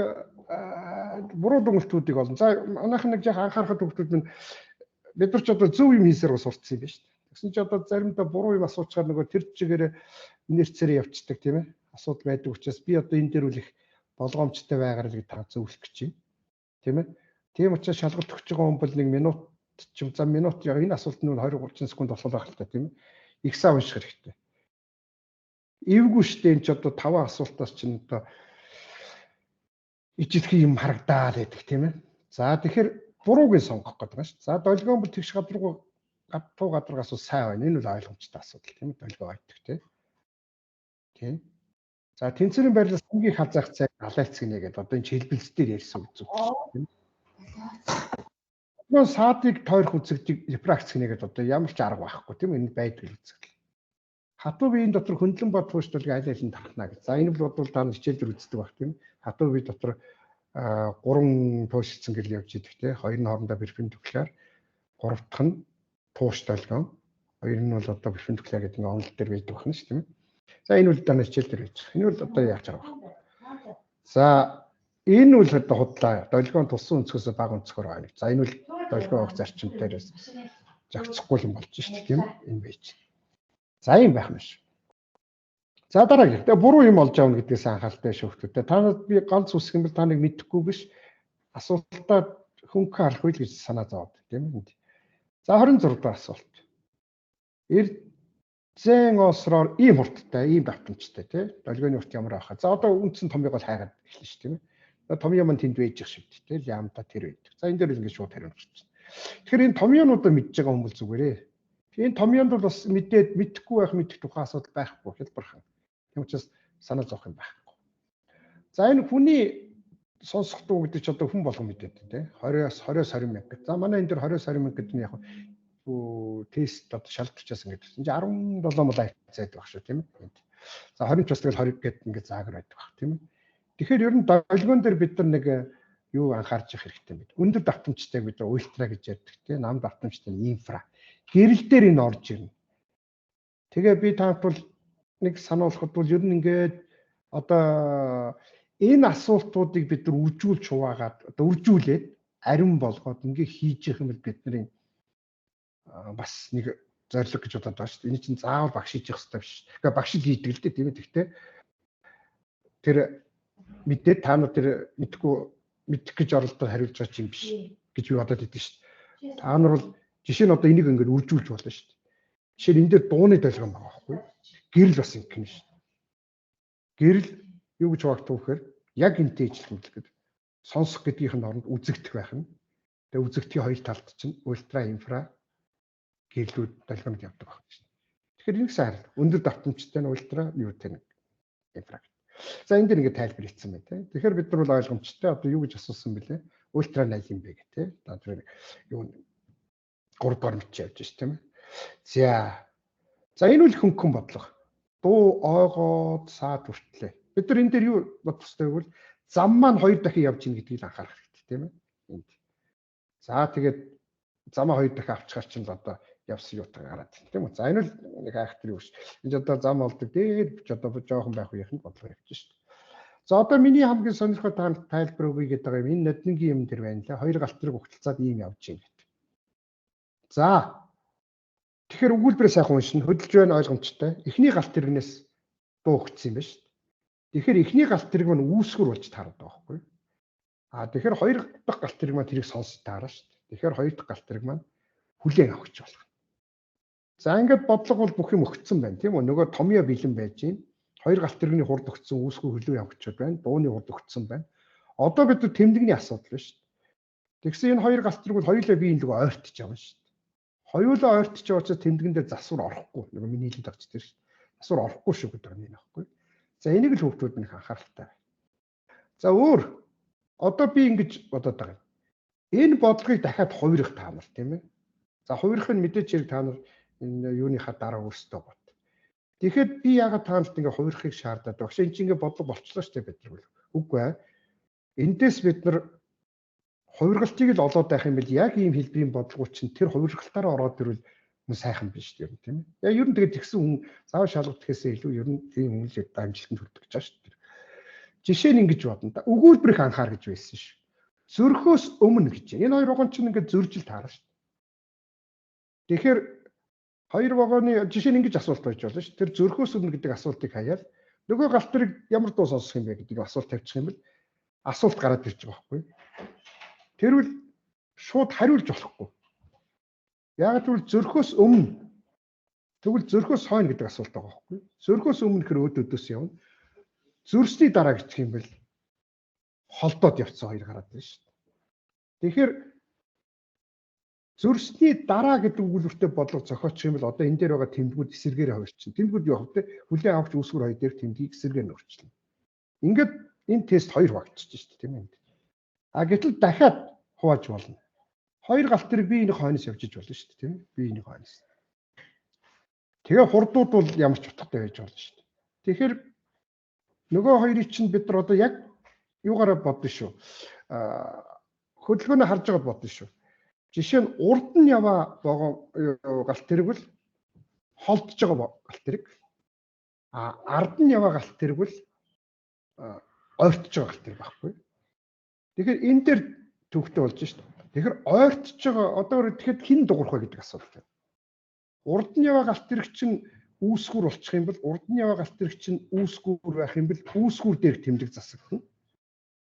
буруу дүгнэлтүүдийг олон. За манайх нэг жаахан анхаарах төвчүүд нь бид нар ч одоо зөв юм хийсээр бас сурцсан юм байна шүү дээ. Тэгсэн чи одоо заримдаа буруу юм асуучаар нөгөө тэр чигээр инерцээр явцдаг тийм ээ. Асуудал байдаг учраас би одоо энэ дээр үл их болгоомжтой байгаарай гэж та зөвлөх гэж байна. Тийм ээ. Тийм учраас шалгалт өгч байгаа хүн бол нэг минут ч юм за минут яг энэ асуулт нь 20 30 секунд болох байх л та тийм ээ. Их сайн унших хэрэгтэй. Эвгүй штэ энэ ч одоо 5 асуултаас чинь одоо ижлэх юм харагдаад байдаг тийм ээ. За тэгэхээр бурууг нь сонгох гэдэг байна шүү. За долгион бол тэгш гадруу гатуу гадаргаас сайн байна. Энэ бол ойлгомжтой асуудал тийм ээ. Долгион ойдог тийм. Тийм. За тэнцвэрийн байрлал сангийн хазаах цай галайцгнэ гэдэг одоо энэ хэлбэлз дээр ярьсан үг зүг тийм. Одоо саадыг тойрох үзэгдийг рефракц гинэ гэдэг одоо ямар ч арга байхгүй тийм энэ байдаг л үзэгдэл. Хатуу биеийн дотор хөндлөн бод туушдалыг аль аль нь тархна гэж. За энэ бол та нар хичээл дээр үздэг байх тийм. Хатуу бие дотор гурван туушилсан гэрэл явж идэг тийм. Хоёр нь хоорондоо перпендикуляр, гурав дахь нь тууштай долгион. Хоёр нь бол одоо перпендикуляр гэдэг нь онол дээр байдаг байна шүү тийм. За энэ үл дана хичээл дээр байж. Энэ бол одоо яаж арга байхгүй. За энэ үл одоо худлаа. Долгион тулсан өнцгөөс бага өнцгөр байна. За энэ үл долгион авах зарчим дээрээс зохицохгүй юм болж шүү дээ тийм. Энэ байж. За ийм байх юм шиг. За дараагийн. Тэгээ буруу юм олж авна гэдгээс анхааралтай шүүхтүүдээ. Та нарт би ганц үсэх юм бол та нэг мэдэхгүй биш. Асуултаа хөнгөн харах үйл гэж санаа зовоод тийм ээ. За 26 дахь асуулт. Эрзэн осроор ийм хурдтай, ийм давтамжтай тий. Долгионы урт ямар байх вэ? За одоо үндсэн томьёог бол хайгаад эхэлнэ шүү тийм ээ. Томьёо маань тэнд байж их шиг тий. Лямда тэр байдаг. За энэ дээр ингээд шууд хариу гарчихна. Тэгэхээр энэ томьёонуудаа мэдж байгаа хүмүүс зүгээрээ. Энэ томьёонд бол бас мэдээд мэдэхгүй байх мэдэх тухайн асуудал байхгүй хэлбэрхэн. Тийм учраас санаа зовох юм байхгүй. За энэ хүний сонсох дуу гэдэг чи одоо хүн болгон мэдээд тий. 20-оос 20 мянга. За манай энэ дэр 20-оос 20 мянга гэдэг нь яг тест одоо шалгачаас ингээд чинь 17 мол айцаад байх шүү тийм ээ. За 20 ч бас тэгэл 20 гэдэг ингээд заагар байдаг байх тийм ээ. Тэгэхээр ер нь долгион дээр бид нар нэг юу анхаарч явах хэрэгтэй юм бэ? Өндөр давтамжтай бид нар ультра гэж ярьдаг тийм нам давтамжтай инфра. Гэрэл дээр энэ орж ирнэ. Тэгээ би таант бол нэг сануулхад бол ер нь ингээд одоо энэ асуултуудыг бид нар үржүүлж хуваагаад одоо үржүүлээд ариун болгоод ингээ хийж явах юм бол бидний бас нэг зорилго гэж бодоод байгаа шүү дээ. Энэ чинь заавал багш хийж явах хэрэгтэй биш. Тэгэхээр багш л хийдэг л дээ тийм ээ. Гэхдээ тэр мэдээд та нар тэр мэдхгүй мэдэх гэж оролдоод хариулж байгаа юм биш гэж би бодоод идэв шүү дээ. Та нар бол жишээ нь одоо энийг ингээд үржүүлж болно шүү дээ. Жишээ нь энэ дээр дууны долгион байгаа байхгүй юу? Гэрэл бас ингэнэ шүү дээ. Гэрэл юу гэж хуваагдах вэ гэхээр яг энтэй ижилхэн гэдэг. Сонсох гэдгийнх нь оронд үзэгдэх байх нь. Тэгээ үзэгдэхийн хоёр талд чинь ультра инфра гэрлүүд долгионод явдаг байх шүү дээ. Тэгэхээр нэг сайн өндөр давтамжтай нь ультра юутай нэг инфра. За энэ дэр ингээд тайлбар хийсэн байна тийм. Тэгэхээр бид нар бол ойлгомжтой одоо юу гэж асуусан бэлээ? Ультра 80 юм бэ гэх тийм. За тэр юу 3 дугаар мэдчи явж ш тийм ээ. За. За энэ үл хөнгөн бодлого. Дуу ойгоод саад хүртлээ. Бид нар энэ дээр юу бодох ёстой вэ гэвэл зам маань хоёр дахин явж ийн гэдгийг анхаарах хэрэгтэй тийм ээ. Энд. За тэгээд замаа хоёр дахин авчихар чинь л одоо явсан юутаа гараад байна тийм үү. За энэ л нэг айхтар юу ш. Энэ одоо зам олдог дээр ч одоо жоохон байх үеийнх нь бодлого явж шít. За одоо миний хамгийн сонирхолтой тайлбар өгье гэдэг байгаа юм. Энэ ноднингийн юм дээр байна лээ. Хоёр галт тэрэг угталцаад ийм явж байна гэдэг. За тэгэхээр өгүүлбэрээ сайхан уншина. Хөдөлж байна ойлгомжтой. Эхний галт тэрэгнээс дуу өгсөн юм байна шүү дээ. Тэгэхээр эхний галт тэрэг маань үүсгэр болж таарад байгаа байхгүй юу? А тэгэхээр хоёр дахь галт тэрэг маань тэрийг сонсож таарна шүү дээ. Тэгэхээр хоёр дахь галт тэрэг маань хүлээн авах гэж болох. За ингээд бодлого бол бүх юм өгцөн байна тийм үү? Нөгөө томьёо бэлэн байж байна. Хоёр галт тэрэгний хурд өгцөн, үүсгүү хөлөө явчиход байна. Дууны хурд өгцөн байна. Одоо бид нар тэмдэгний асуудал байна шүү дээ. Тэгсэн энэ хоёр галт тэрэг бол хоёулаа биеийн лүг ойртож явна шүү дээ. Хоёулаа ойртож яваа учраас тэмдгэн дээр засвар орохгүй. Нөгөө миний хэлээд байгаа ч тэр шүү дээ. Засвар орохгүй шүү гэдэг нь энэ байхгүй. За энийг л хүүхдүүд нэг анхааралтай бай. За өөр одоо би ингэж бодоод байгаа юм. Энэ бодлогыг дахиад хувирах та нар тийм ээ. За хувирах нь мэдээч хэрэг та нар энэ юуныхаа дараа өөрсдөө бод. Тэгэхээр би яагаад та нарт ингээ хувирахыг шаардаад байгаа. Багш энэ чинь ингээ бодлого болчлоо шүү дээ бид нар. Үгүй ээ. Эндээс бид нар хувиргалтыг л олоод байх юм бол яг ийм хэлбэрийн бодлого чинь тэр хувиргалтаараа ороод ирвэл Сайхан биш тийм тийм ээ. Яг ер нь тэгээд тэгсэн хүн заавал шалгалт гэхээсээ илүү ер нь тийм хүн л амжилтанд хүрдэг гэж байгаа шүү дээ. Жишээ нь ингэж бодно да. Өгүүлбэрийг анхаар гэж байсан шүү. Зөрхөөс өмнө гэж. Энэ хоёр вагон чинь ингээд зөржил таарна шүү. Тэгэхээр хоёр вагоны жишээ нь ингэж асуулт байж болно шүү. Тэр зөрхөөс өмнө гэдэг асуултыг хаяад нөгөө галт тэрэг ямар дуу сонсох юм бэ гэдэг асуулт тавьчих юм бол асуулт гараад ирж байгаа байхгүй. Тэрвэл шууд хариулж болохгүй. Яг гэвэл зөрхөөс өмнө тэгвэл зөрхөөс хойно гэдэг асуулт байгаа байхгүй. Зөрхөөс өмнө гэхэр өөд өдөөс явна. Зөрсний дараа гэх юм бол холдоод явцсан хоёр гараад ирнэ шүү дээ. Тэгэхээр зөрсний дараа гэдэг өгүүлбэртэй бодлого зохиочих юм бол одоо энэ дээр байгаа тэмдгүүд эсэргээр хувирчин. Тэмдгүүд юу вэ? Хүлээн авахч үүсгэр хоёр дээр тэмдгийг эсэргээр нь өөрчилнө. Ингээд энэ тест хоёр хуваагдчих шүү дээ, тийм ээ. А гэтэл дахиад хувааж болно. Хоёр галт тэрэг би энэ хойноос явж иж болно шүү дээ, тийм ээ. Би энэ хойноос. Тэгээ хурдууд бол ямар ч утгатай байж болно шүү дээ. Тэгэхээр нөгөө хоёрыг чинь бид нар одоо яг юугаараа бодно шүү. Хөдөлгөөнөө харж байгаад бодно шүү. Жишээ нь урд нь яваа вагон галт тэрэг бол холдож байгаа галт тэрэг. А ард нь яваа галт тэрэг бол ойртож байгаа галт тэрэг байхгүй. Тэгэхээр энэ дээр төвхтэй болж шүү дээ. Тэгэхээр ойртож байгаа одоо тэгэхэд хэн дуурах вэ гэдэг асуулт байна. Урд нь яваа галт тэрэг чинь үүсгүүр болчих юм бол урд нь яваа галт тэрэг чинь үүсгүүр байх юм бол үүсгүүр дээр тэмдэг засагдана.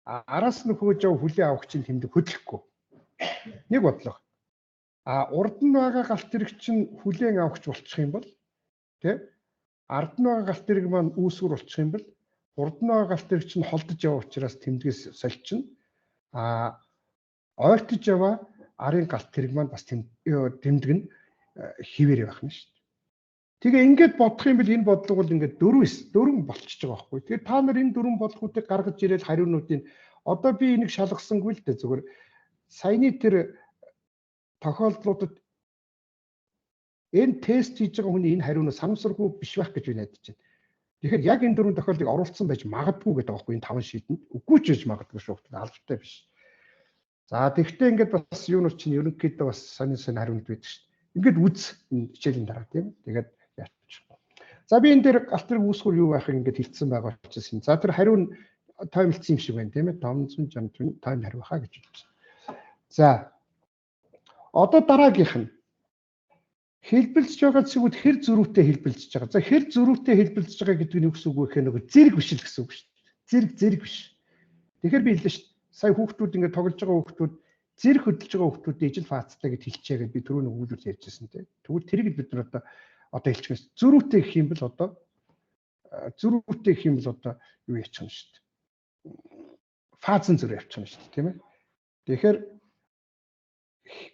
А араас нь хөөж яваа хүлээ авах чинь тэмдэг хөдлөхгүй. Нэг бодлого. А урд нь байгаа галт тэрэг чинь хүлээн авахч болчих юм бол тий ард нь байгаа галт тэрэг маань үүсгүүр болчих юм бол урд нь байгаа галт тэрэг чинь холдож яваа учраас тэмдгээс сольчихно. А ойртож яваа арын галт тэрэг маань бас тэмдэг нь хിവэр явах нь шүү дээ. Тэгээ ингээд бодох юм бол энэ бодлого бол ингээд дөрвөн болчихж байгаа байхгүй. Тэгэхээр та нар энэ дөрвөн бодлогоудыг гаргаж ирэл хариунуудыг одоо би энийг шалгасангүй л дээ, зүгээр саяны тэр тохиолдлуудад энэ тест хийж байгаа хүний энэ хариунууд санамсаргүй биш байх гэж би найдаж байна. Тэгэхээр яг энэ дөрвөн тохиолдлыг оруулсан байж магадгүй гэдэг байгаа байхгүй, энэ таван шийдэнд. Үгүй ч гэж магадгүй шүү. Албатай биш. За тэгвэл ингээд бас юунууд чинь ерөнхийдөө бас сонин сонин хариунууд байдаг шүү дээ. Ингээд үз энэ хичээлийн дараа тийм. Тэгээд яачих. За би энэ дээр галт тэрэг үүсгүүр юу байхыг ингээд хэлсэн байгаа учраас. За тэр хариу нь тоймлцсон юм шиг байна тийм ээ. 564 тойм хариу хаа гэж хэлж байна. За одоо дараагийнх нь хэлбэлзэж байгаа цэгүүд хэр зөрүүтэй хэлбэлзэж байгаа. За хэр зөрүүтэй хэлбэлзэж байгаа гэдэг нь юу гэсэн үг вэ гэхээр нөгөө зэрэг биш л гэсэн үг шүү дээ. Зэрэг биш. Тэгэхээр би хэллээ шүү дээ. Сая хүүхдүүд ингээд тоглож байгаа хүүхдүүд зэрэг хөдөлж байгаа хүүхдүүдийн ижил фаацтай гэж хэлчихээ гэдээ би түрүү нэг өгүүлбэр ярьжсэн тийм. Тэгвэл тэрийг бид нар одоо хэлчих юм. Зөрүүтэй гэх юм бол одоо зөрүүтэй гэх юм бол одоо юу яачих юм шүү дээ. Фаазын зөрүү явчих юм шүү дээ, тийм ээ. Тэгэхээр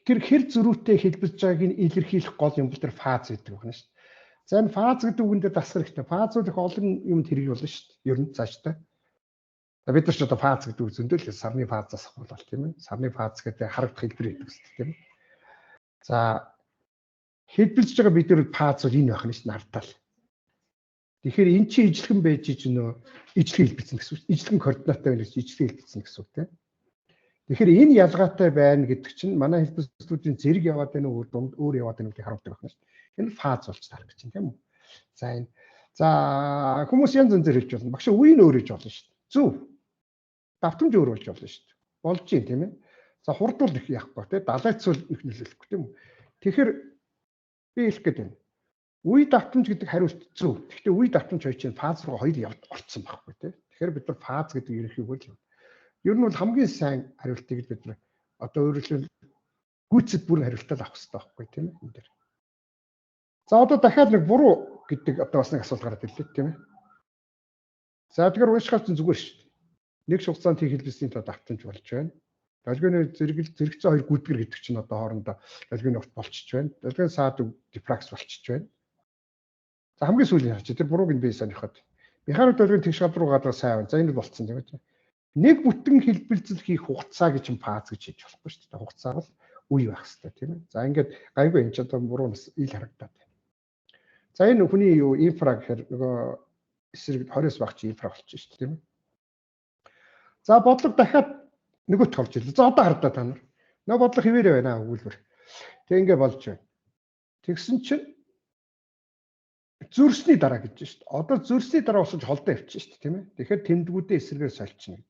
тэр хэр зөрүүтэй хэлбэлж байгааг нь илэрхийлэх гол юм бол тэр фаз гэдэг байна шүү дээ. За энэ фаз гэдэг үгэндээ дасгал хэрэгтэй. Фазууд их олон юмд хэрэг болно шүү дээ. Ер нь цаашдаа. За бид нар ч одоо фаз гэдэг үг зөндөл сарны фазаас ахвал тийм ээ. Сарны фаз гэдэг харагдах хэлбэр гэдэг үстэй тийм ээ. За хэлбэлж байгаа бид нар фаз бол энэ байх нь шүү дээ нартаал. Тэгэхээр эн чинь ижлэгэн байж ич нөө ижлэгэн хэлбэлцэн гэсэн үг. Ижлэгэн координаттай байна гэж ижлэгэн хэлбэлцэн гэсэн үг тийм. Тэгэхээр энэ ялгаатай байна гэдэг чинь манай хэлбэлцлүүдийн зэрэг яваад байна уу дунд өөр яваад байна гэдгийг харуулдаг байна шүү дээ. Энэ фаз болж таарах гэж байна тийм үү. За энэ за хүмүүс янз янзээр хэлж болно. Багш үе нь өөр гэж болно шүү дээ. Зөв. Давтамж өөр болж болно шүү дээ. Болж юм тийм ээ. За хурдуул их яахгүй тийм далайцуул их нөлөөлөхгүй тийм үү. Тэгэхээр би хэлэх гээд байна. Үе давтамж гэдэг хариулт зөв. Гэхдээ үе давтамж хоёр чинь фаз руу хоёр явд орцсон байхгүй тийм. Тэгэхээр бид нар фаз гэдэг ерөнхий үг л. Ер нь бол хамгийн сайн хариултыг бид нар одоо өөрөөр хэлбэл гүйцэд бүрэн хариултаа авах хэрэгтэй байхгүй тийм ээ энэ дээр. За одоо дахиад нэг буруу гэдэг одоо бас нэг асуулт гараад ирлээ тийм ээ. За тэгэхээр уншихаар чинь зүгээр шүү дээ. Нэг шугацаанд хийх хэлбэлсийн тоо давтамж болж байна. Долгионы зэрэгэл зэрэгцээ хоёр гүдгэр гэдэг чинь одоо хоорондоо долгионы урт болчихж байна. Долгионы саад дифракс болчихж байна. За хамгийн сүүлийн харч тэр бурууг нь би сонирхоод. Механик долгионы тэгш гал руу гадаа сайн байна. За энэ болцсон тийм ээ. Нэг бүтэн хэлбэлзэл хийх хугацаа гэж фаз гэж хэлж болохгүй шүү дээ. Хугацаа бол үе байх хэрэгтэй тийм ээ. За ингээд гайгүй энэ ч одоо буруу нас ил харагдаад байна. За энэ хүний юу инфра гэхээр нөгөө эсрэг 20-с баг чи инфра болчих шүү дээ тийм ээ. За бодлого дахиад нөгөөт орж ирлээ. За одоо хардаа та нар. Нөө бодлого хэвээрээ байна өгүүлбэр. Тэг ингээ болж байна. Тэгсэн чинь зөрсний дараа гэж байна шүү дээ. Одоо зөрсний дараа босож холдоо явчих шүү дээ, тийм ээ. Тэгэхээр тэмдгүүдээ эсрэгээр сольчихно гэдэг.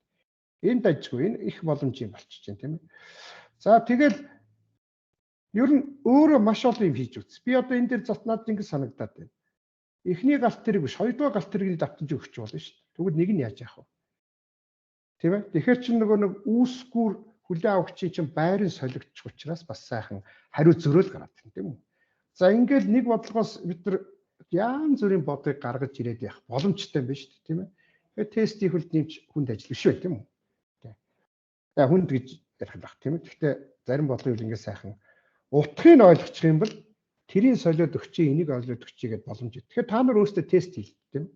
Энэ дажгүй, энэ их боломжийн болчихж байна, тийм ээ. За тэгэл ер нь өөрөө маш олон юм хийж үз. Би одоо энэ дээр зат надад ингэ санагдаад байна. Эхний галт тэрэг биш, хоёрдугаар галт тэрэгний давтамж өгч болно шүү дээ. Тэгвэл нэг нь яаж яах вэ? Тийм ээ. Тэгэхээр чинь нөгөө нэг үүсгүүр хүлээн авахчийн чинь байрын солигдчих учраас бас сайхан хариу зөрөөл гараад ирнэ, тийм үү? За ингээл нэг бодлогоос бид нар янз бүрийн бодлогыг гаргаж ирээд явах боломжтой юм байна шүү дээ, тийм ээ. Тэгэхээр тест хийх үл нэмж хүнд ажил биш үү, тийм үү? За хүнд гэж ярих байх, тийм ээ. Гэхдээ зарим бодлогыг ингээд сайхан утгыг нь ойлгочих юм бол тэрийг солиод өгчээ, энийг олиод өгчээ гэдээ боломж. Тэгэхээр та нар өөрсдөө тест хий, тийм ээ.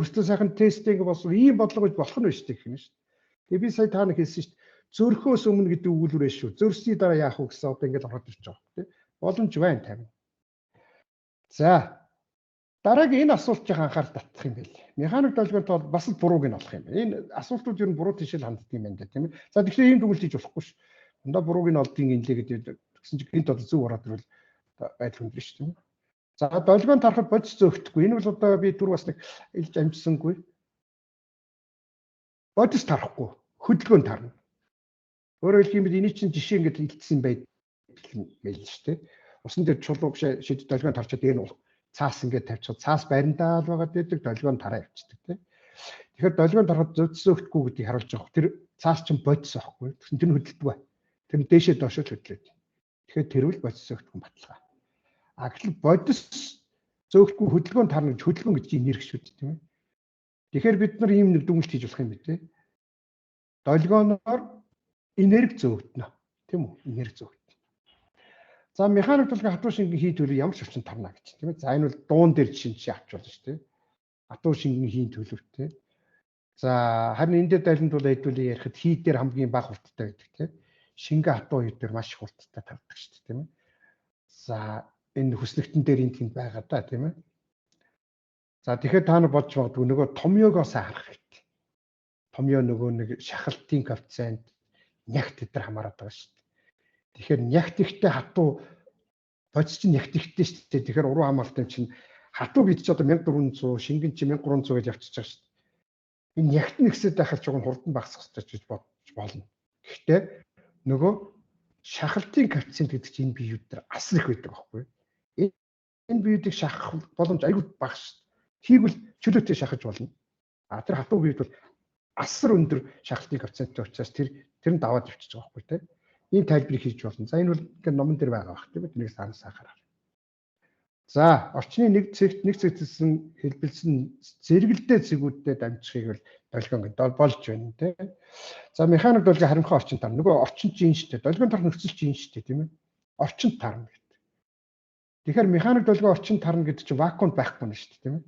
Өөрсдөө сайхан тестийг болсон ийм бодлого гэж болох нь биш гэх юм шүү дээ. Тэгээ би сая та нар хэлсэн шүү дээ. Зөрхөөс өмнө гэдэг өгүүлбэр шүү. Зөрсний дараа яах вэ гэсэн одоо ингээд ороод ирж байгаа, тийм. Боломж байна тавина. За дараагийн энэ асуултыг анхаарал татах юм байл. Механик долгионт бол бас л бурууг нь олох юм байна. Энэ асуултууд ер нь буруу тийшэл ханддаг юм байна да, тийм ээ. За тэгэхээр ийм дүгнэлт хийж болохгүй шүү. Ундаа бурууг нь олдгийг инлээ гэдэг тэгсэн чинь гинт одоо зөв ороод ирвэл байдал хүндрэн шүү, тийм ээ. За долгион тарахад бодис зөөгдөхгүй. Энэ бол одоо би түр бас нэг илж амжсангүй. Бодис тарахгүй, хөдөлгөөн тарна. Өөрөөр хэлэх юм бол эний чинь жишээ ингээд илтсэн байдал байл шүү дээ. Усан дээр чулуу шид долгион тарчаад энэ цаас ингээд тавьчихад цаас бариндаа л байгаад байдаг, долгион тараа явчихдаг, тийм. Тэгэхээр долгион тарахад зөөгдөхгүй гэдгийг харуулж байгаа. Тэр цаас чинь бодис аахгүй. Тэгсэн тэр нь хөдөлдөг. Тэр нь дээшээ доошоо л хөдлөөд. Тэгэхээр тэрвэл бодис зөөгдөхгүй баталгаа. А гэтэл бодис зөөгдөхгүй хөдөлгөөн тарна гэж хөдөлгөөн гэж чинь нэрх шүү дээ, тийм ээ. Тэгэхээр бид нар ийм нэг дүгнэлт хийж болох юм бэ, тийм. Долгионоор энерги зөөгдөнө, тийм үү? Энерги зөөгдөнө. За механик долгион хатуу шингэн хий төлөв ямар ч орчин тарна гэж, тийм ээ. За энэ бол дуун дээр жишээ жишээ авч болно шүү дээ. Хатуу шингэн хийн төлөвтэй. За харин энэ дээр дайланд бол хэдүүлээ ярихад хий дээр хамгийн бага хурдтай байдаг, тийм. Шингэн хатуу хий дээр маш их хурдтай тардаг шүү дээ, тийм ээ. За энэ хүснэгтэн дээр энэ тэнд байгаа да, тийм ээ. За тэгэхээр та нар бодж магадгүй нөгөө томьёогоо сайн харах хэрэгтэй. Томьёо нөгөө нэг шахалтын коэффициент нягт дээр хамаарат байгаа шүү дээ. Тэгэхээр нягт ихтэй хатуу бодис чинь нягт ихтэй шүү дээ. Тэгэхээр уруу хамгаалт чинь хатуу гэж чи одоо 1400, шингэн чи 1300 гэж явчихж байгаа шүү дээ. Энэ нягт нэгсэд байхад чуган хурдан багасах хэрэгтэй гэж бодож болно. Гэхдээ нөгөө шахалтын коэффициент гэдэг чинь энэ биеуд дээр асар их байдаг байхгүй юу? Энэ биеүүдийг шахах боломж айгүй бага шүү дээ. Хийгвэл чөлөөтэй шахаж болно. А тэр хатуу биед бол асар өндөр шахалтын коэффициенттэй учраас тэр нь даваад явчихж байгаа байхгүй тий. Ийм тайлбарыг хийж болно. За энэ бол ингээд номон дээр байгаа бах тийм ээ. Тэрийг сайн сайхаар. За орчны нэг цэгт нэг цэгтэлсэн хэлбэлсэн зэрэгэлдээ цэгүүдтэй дамжихыг бол долгион гэдэг болж байна тий. За механик долгион харимхай орчин тарна. Нөгөө орчин чинь шүү дээ. Долгион тарах нөхцөл чинь шүү дээ, тийм ээ. Орчин тарна гэдэг. Тэгэхээр механик долгион орчин тарна гэдэг чинь вакуумд байхгүй нь шүү дээ, тийм ээ.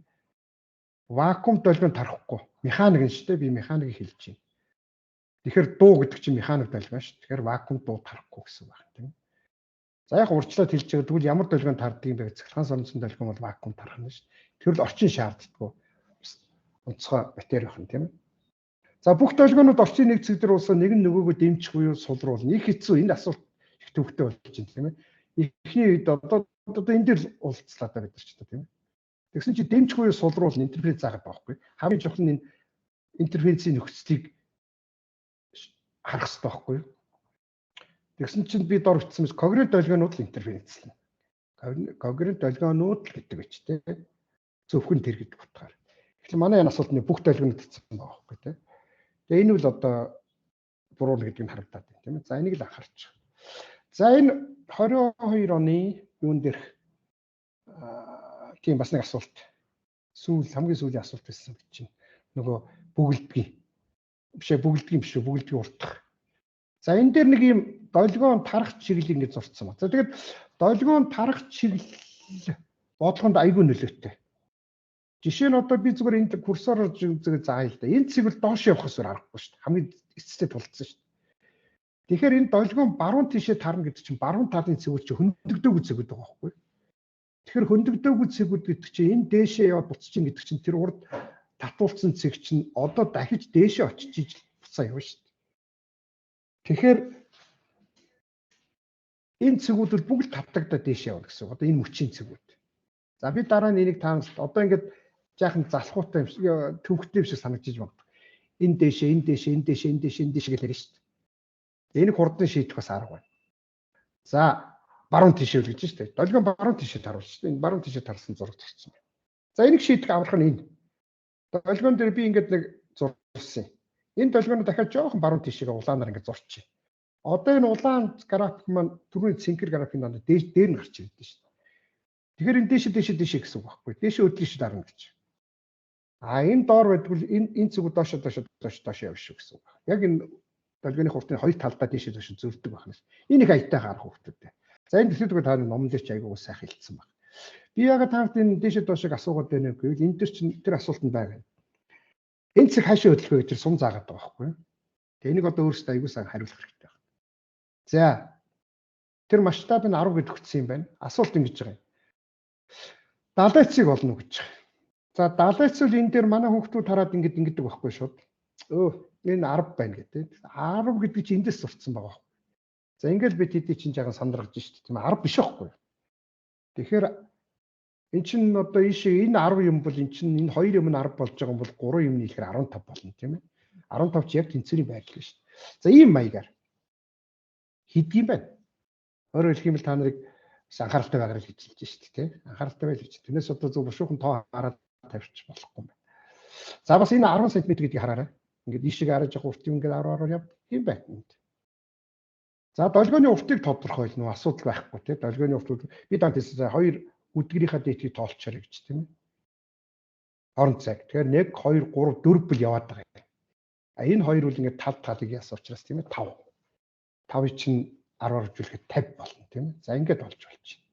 Вакуум долгион тарахгүй. Механик нь шүү дээ. Би механикийг хэлж байна. Тэгэхээр дуу гэдэг чинь механик долгион шүү. Тэгэхээр вакуум дуу тарахгүй гэсэн үг байна, тийм ээ. За яг урьдчилаад хэлж байгаа тэгвэл ямар долгион тарддаг юм бэ? Цахилгаан соронзон долгион бол вакуум тарах нь шүү. Тэр л орчин шаарддаггүй. Онцгой матери байна, тийм ээ. За бүх долгионууд орчин нэг цэг дээр уулсаа нэг нь нөгөөгөө дэмжих буюу сулруулна. Их хэцүү энэ асуулт их төвхтэй болж байна, тийм ээ. Эхний үед одоо энэ дээр уулзлаа да бид нар ч тийм ээ. Тэгсэн чинь дэмжих буюу сулруулна интерференц заагаад байгаа байхгүй. Хамгийн чухал нь энэ интерференцийн нөхцөлийг харах хэрэгтэй байхгүй юу? Тэгсэн чинь би дор бичсэн мэт когерент долгионууд л интерференцлэнэ. Когерент долгионууд л гэдэг байж тээ. Зөвхөн тэр гэдэг утгаар. Тэгэхээр манай энэ асуулт нь бүх долгионууд гэсэн байгаа байхгүй тээ. Тэгээ энэ үл одоо буруу гэдэг нь харагдаад байна, тийм ээ. За энийг л анхаарч. За энэ 22 оны юун дээрх тийм бас нэг асуулт. Сүүл хамгийн сүүлийн асуулт байсан гэж чинь. Нөгөө бүгэлдгийн. Биш ээ, бүгэлдгийн биш үү, бүгэлдгийн уртах. За энэ дээр нэг юм долгион тарах чиглэл ингэж зурцсан ба. За тэгээд долгион тарах чиглэл бодлогонд айгүй нөлөөтэй. Жишээ нь одоо би зүгээр энд курсороор зүгээр заая л да. Энэ цэг бол доош явах ёсоор аргагүй шүү дээ. Хамгийн эцэстээ тулцсан шүү дээ. Тэгэхээр энэ долгион баруун тишээ тарна гэдэг чинь баруун талын цэгүүд чинь хөндөгдөөгүй цэгүүд байгаа байхгүй юу? Тэгэхээр хөндөгдөөгүй цэгүүд гэдэг чинь энэ дээшээ яваад буцаж чинь гэдэг чинь тэр урд татуулсан цэг чинь одоо дахиж дээшээ очиж ижил буцаа явна шүү дээ. Тэгэхээр Энэ цэгүүд бол бүгд тавтагдаад дээш явна гэсэн үг. Одоо энэ мөчийн цэгүүд. За би дараа нь энийг таамаглалт одоо ингээд жаахан залхуутай юм шиг төвхтэй юм шиг санагдчих магадгүй. Энэ дээшээ, энэ дээшээ, энэ дээшээ, энэ дээшээ, энэ дээшээ гэж ярина шүү дээ. Энийг хурдан шийдэх бас арга байна. За баруун тишээ үл гэж шүү дээ. Долгион баруун тишээ таруулж шүү дээ. Энэ баруун тишээ тарсан зураг зурсан байна. За энийг шийдэх амарх нь энэ. Долгион дээр би ингээд нэг зурсан. Энэ долгионоо дахиад жоохон баруун тишээгээ улаанаар ингээд зурчих. Одоо энэ улаан график маань түрүүний цэнхэр графикийн дандаа дээр нь гарч ирдэ шүү дээ. Тэгэхээр энэ дээшээ дээшээ дээшээ гэсэн үг байхгүй. Дээшээ өдлөж дарна гэж. А энэ доор байдгүй энэ зүг доошо доошо доошо доошо явна шүү гэсэн үг. Яг энэ долгионы хурдны хоёр талдаа дээшээ доошо зөрдөг байх нь. Энэ их аятайхан арга хүүхдүүдтэй. За энэ төсөөдгөө та номон дээр ч айгүй сайхан хэлсэн баг. Би ягаад та нарт энэ дээшээ доошог асуугаад байна вэ гэвэл энэ төр чинь тэр асуулт нь байгаа. Энэ цэг хаашаа хөдлөх вэ гэж тэр сум заагаад байгаа байхгүй юу? Тэгээ энийг одоо өөрөөсөө айгүй сайн хариулах хэрэгтэй байна. За тэр масштаб нь 10 гэж өгсөн юм байна. Асуулт ингэж байгаа юм. Далайцыг олно гэж байгаа. За далайц бол энэ дээр манай хүүхдүүд хараад ингэж ингэдэг байхгүй шууд. Энэ 10 байна гэдэг. 10 гэдэг чинь эндээс сурцсан байгаа байхгүй. За ингээл би тэдний чинь жаахан сандаргаж шít тийм 10 биш байхгүй. Тэгэхээр эн чинь одоо ийшээ энэ 10 юм бол эн чинь энэ 2 юм нь 10 болж байгаа юм бол 3 юм нийлэхээр 15 болно тийм ээ. 15 чи яг тэнцвэрийн байрлал шүү дээ. За ийм маягаар хийдэг юм байна. Өөрөөр хэлэх юм бол та нарыг бас анхааралтай байгаарай гэж хэлж шүү дээ тийм. Анхааралтай байл гэж. Тэрнээс одоо зөв бушуухан тоо хараад тавьчих болохгүй юм байна. За бас энэ 10 см гэдгийг хараарай. Ингээд ийшээ араж явах урт юм ингээд 10 10 явд юм байна. За долгионы уртыг тодорхойлно асуудал байхгүй тийм. Долгионы урт би даант хэлсэн хоёр үдгэрийнхаа дээдгийг тоолчоорой гэж тийм ээ. Орон цаг. Тэгэхээр 1 2 3 4 бил яваад байгаа юм. А энэ хоёр үл ингээд тал талыг яасан учраас тийм ээ 5. 5-ыг чинь 10-аар хөгжүүлэхэд 50 болно тийм ээ. За ингээд олж болж байна.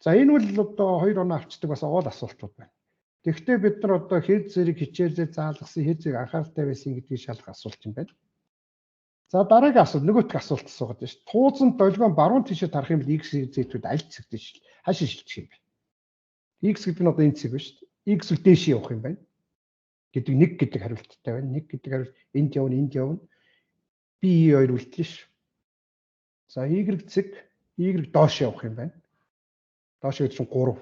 За энэ бол одоо 2 оноо авчдаг бас оол асуултууд байна. Тэгэхдээ бид нар одоо хэр зэрэг хичээлээ заалгасан, хэр зэрэг анхааралтай байсан гэдгийг шалгах асуулт юм байна. За дараагийн асуулт нөгөөх асуулт асуугаад байна шүү. Туулзан долгион баруун тишээ тарах юм бол X Z-үүд аль цэг дэш хаашаа шилжих юм бэ? X гэдэг нь одоо энэ цэг байна шүү дээ. X үл дээш явах юм байна гэдэг нэг гэдэг хариулттай байна. Нэг гэдэг хариулт энд явна, энд явна. Би E хоёр үлдэн шүү. За Y цэг Y доош явах юм байна. Доош гэдэг чинь 3.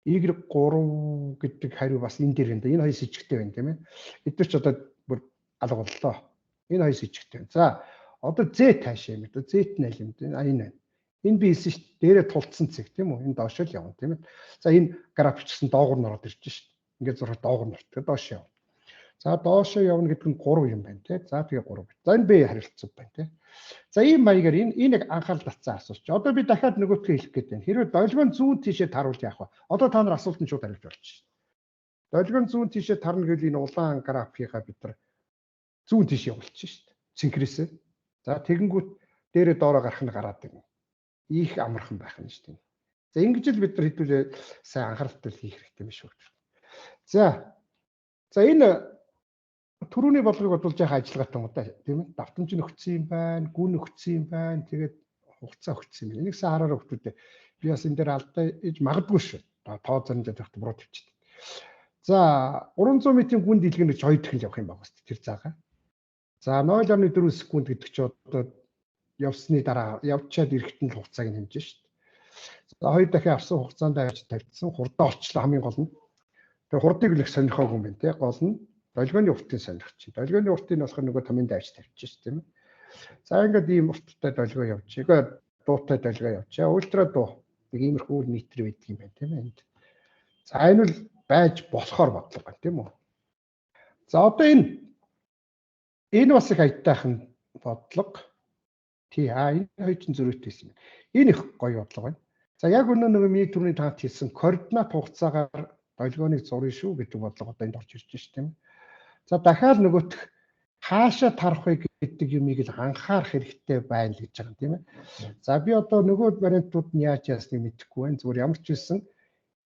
Y 3 гэдэг хариу бас энэ дээр байна. Энэ хоёр сэжигтэй байна тийм ээ. Эдгээр ч одоо бүр алга боллоо. Энэ хоёр сэжигтэй байна. За одоо Z таашаа юм бэ? Z нь аль юм бэ? А энэ байна. Энэ би хэлсэн шүү дээ. Дээрээ тулцсан цэг тийм үү? Энэ доош л явна тийм ээ. За энэ график ч гэсэн доогуур нь ороод ирж шүү дээ. Ингээд зураг доогуур нь ордог. Доош явна. За доошоо явна гэдэг нь 3 юм байна тий. За тэгээ 3. За энэ Б харилцаг байна тий. За ийм маягаар энэ нэг анхаарал татсан асуулт. Одоо би дахиад нөгөөтгөө хэлэх гээд байна. Хэрвээ долгион зүүн тишээ таруул яах вэ? Одоо та нар асуултанд шууд хариулж болж байна. Долгион зүүн тишээ тарна гэвэл энэ улаан графикаа бид нар зүүн тиш явуулчих шүү дээ. Цэнхрээсээ. За тэгэнгүүт дээрээ доороо гарах нь гараад ирнэ. Их амархан байх нь шүү дээ. За ингэж л бид нар хэдүүлээ сайн анхааралтай хийх хэрэгтэй юм шүү. За. За энэ түрүүний бодлогыг бодвол жаахан ажиллагаатай юм да тийм ээ. Давтамж нь өгсөн юм байна, гүн өгсөн юм байна. Тэгээд хугацаа өгсөн юм байна. Энийг сайн хараарай хүмүүстээ. Би бас энэ дээр алдаа иж магадгүй шүү. Тоо заримдаа тавьт буруу тавьчихдаг. За 300 метрийн гүн дийлгэн гэж хоёр дахин явах юм байна шүү тэр заагаа. За 0.4 секунд гэдэг чи одоо явсны дараа явчаад ирэхэд нь л хугацааг нь хэмжиж шүү дээ. За хоёр дахин авсан хугацаанд яаж тавьчихсан хурдаа олчлоо хамгийн гол нь. Тэгээ хурдыг л их сонирхоогүй юм байна те. Гол нь долгионы уртыг сонирхож чинь. Долгионы уртыг болохоор нөгөө томын дайвч тавьчих шүү тийм ээ. За ингээд ийм урттай долгио явчих. Дуутай долгио явчих. Ультра дуу. Нэг иймэрхүү метр байдаг юм байна тийм ээ энд. За энэ бол байж болохоор бодлого байна тийм үү. За одоо энэ бас их аятайхан бодлого. Тий энэ хоёр чинь зөрүүтэй байсан юм. Энэ их гоё бодлого байна. За яг өнөө нөгөө миний түрүүний таад хэлсэн координат хугацаагаар долгионыг зурна шүү гэдэг бодлого одоо энд орж ирж байна шүү тийм ээ. За дахиад нөгөөх хаашаа тарах вэ гэдэг юмыг л анхаарах хэрэгтэй байна л гэж байгаа юм тийм ээ. За би одоо нөгөө вариантууд нь яаж яасныг мэдэхгүй байна. Зүгээр ямар ч байсан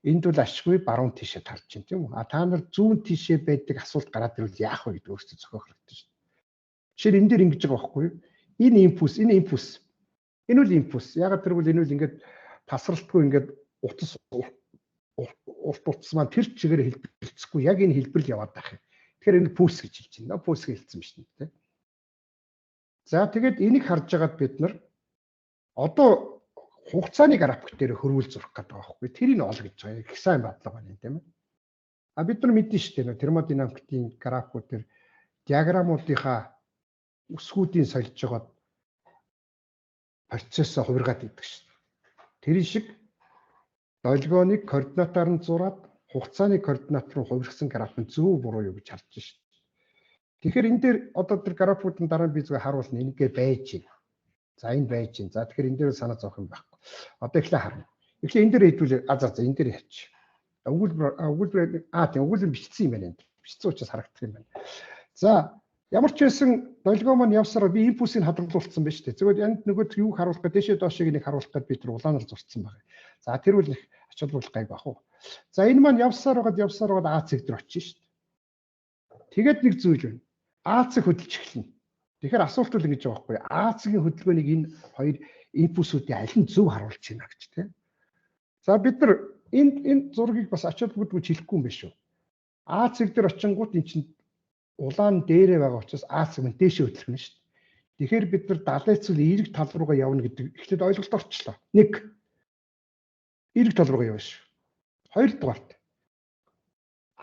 энд бол ашгүй баруун тишээ тарж чинь тийм үү. А та нар зүүн тишээ байдаг асуулт гараад ирвэл яах вэ гэдэг өөрсдөө зохиох хэрэгтэй шүү. Жишээ нь энэ дээр ингэж байгаа байхгүй юу? Энэ импульс, энэ импульс. Энэ үл импульс. Ягаад тэрвэл энэ үл ингээд тасралтгүй ингээд утас урт утас маань тэр чигээр хэлбэлцэхгүй яг энэ хэлбэр л яваад байх юм. Тэгэхээр энэ пульс гэж хэлж байна. Пульс гэж хэлсэн юм шин тэ. За тэгээд энийг харж байгаад бид нар одоо Хугацааны график дээр хөрвүүл зурах гэдэг байгаа байхгүй. Тэрийг ол гэж байгаа. Их сайн бодлого байна тийм ээ. А бид нар мэднэ шүү дээ. Термодинамикийн графикууд дээр диаграммуудынхаа өсгүүдийн сольж байгаа процессоо хувиргаад идэг шүү дээ. Тэр шиг долгионыг координатаар нь зураад хугацааны координат руу хувирсан график нь зөв буруу юу гэж харж шүү дээ. Тэгэхээр энэ дээр одоо тэр графикуудын дараа би зүгээр харуулна. Энэгээ байж байна. За энэ байж байна. За тэгэхээр энэ дээр санаа зовох юм байхгүй. Одоо эхлээ харна. Эхлээ энэ дээр хэдүүлээ. А за энэ дээр яач. Өгүүлбэр тийм өгүүлбэр бичсэн юм байна энэ. Бичсэн учраас харагдах юм байна. За ямар ч байсан долгион маань явсараа би импульсыг хадгалуулсан байна шүү дээ. Зүгээр энд нөгөө юу харуулах гээд дэшээ доошыг нэг харуулах гээд би тэр улаанаар зурцсан байна. За тэр үл их ач холбогдол гайг бах уу. За энэ маань явсаар байгаад А цэг дээр очиж шүү дээ. Тэгээд нэг зүйл байна. А цэг хөдөлж эхэлнэ. Тэгэхээр асуулт бол ингэж байгаа байхгүй. А цэгийн хөдөлгөөнийг энэ хоёр импульсүүдийн аль нь зөв харуулж байна гэж тийм. За бид нар энэ зургийг бас ач холбогдолгүй хэлэхгүй юм биш үү? А цэг дээр очингууд эн чинь улаан дээрээ байгаа учраас А цэг мань дээшээ хөдлөх нь шүү дээ. Тэгэхээр бид нар далай цэл эерэг тал руугаа явна гэдэг эхлээд ойлголт орчлоо. Нэг, эерэг тал руугаа явна шүү. Хоёрдугаарт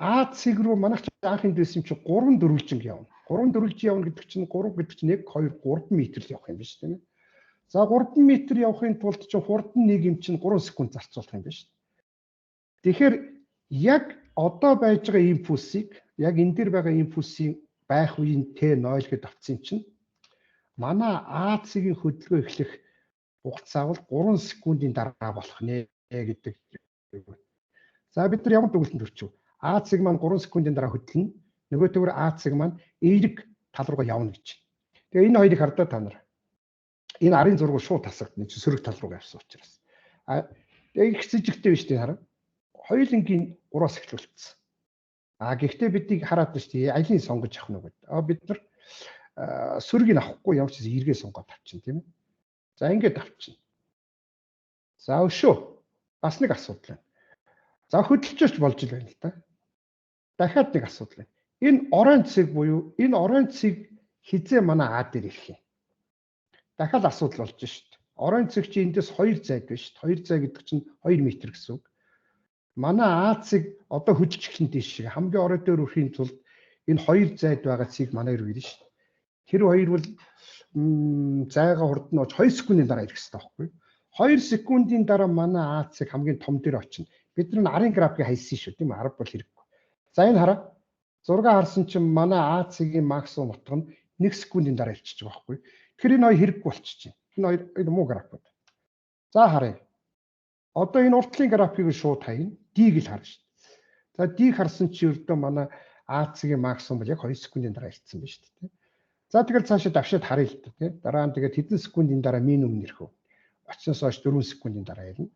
А цэг рүү манайх чи анх энд байсан чинь 3 дөрвөлжинг явна. 3 дөрвөлжин явна гэдэг чинь 3 гэдэг чинь 1 2 3 м л явах юм биш тийм ээ. За 3 м явахын тулд чинь хурдан нэг юм чинь 3 секунд зарцуулах юм биш. Тэгэхээр яг одоо байж байгаа импульсыг яг энэ дээр байгаа импульсийн байх үеийн T0 гэдээ авсан чинь манай А цэгийн хөдөлгөөн эхлэх хугацаа бол 3 секундын дараа болох нэ гэдэг. За бид нар ямар дүгнэлтэнд хүрчв? А цэг маань 3 секундын дараа хөдлөнө. Нөгөө төвөр А цэг маань эерэг тал руугаа явна гэж. Тэгээ энэ хоёрыг хардаа та нар. Энэ арын зураг шууд тасагдана. Чи сөрөг тал руугаа явсан учраас. А тэгээ их сэжигтэй биш үү хараа. Хоёулангийн 3-аас эхлүүлсэн. А гэхдээ биднийг хараад байна шүү дээ. Алийг сонгож авах нь гэдэг. А бид нар сөргийг авахгүй ямар ч эргээ сонгоод авчин тийм ээ. За ингээд авчин. За өшөө. Бас нэг асуудал байна. За хөдөлжөөч болж л байна л да. Дахиад нэг асуудал байна. Энэ оройн цэг буюу энэ оройн цэг хизээ манай А дээр ирэх юм. Дахиад асуудал болж шүү дээ. Оройн цэг чи эндээс 2 зайд байна шүү дээ. 2 зай гэдэг чинь 2 м гэсэн үг. Манай А цэг одоо хөдөлж эхлэн тийш шиг хамгийн орой дээр үрэхийн тулд энэ 2 зайд байгаа цэг манай руу ирнэ шүү дээ. Тэр хоёр бол зайгаа хурд нь 2 секундын дараа ирэх хэрэгтэй байхгүй юу? 2 секундын дараа манай А цэг хамгийн том дээр очино. Бид нар арын графикийг хайсан шүү тийм ээ. 10 бол хэрэггүй. За энэ хараа. Зураг харсан чинь манай А цэгийн максимум утга нь 1 секундын дараа ирчихэж байгаа байхгүй юу? Тэгэхээр энэ хоёр хэрэггүй болчихж байна. Энэ хоёр энэ муу графикууд. За харъя. Одоо энэ уртлын графикийг шууд хайна. D-г л харна шүү дээ. За D-г харсан чи ердөө манай А цэгийн максимум бол яг 2 секундын дараа ирсэн байна шүү дээ. За тэгэл цаашаа давшаад харъя л дээ тийм. Дараа нь тэгээд хэдэн секундын дараа минимум нэрх вэ? Очсоос хойш 4 секундын дараа ирнэ.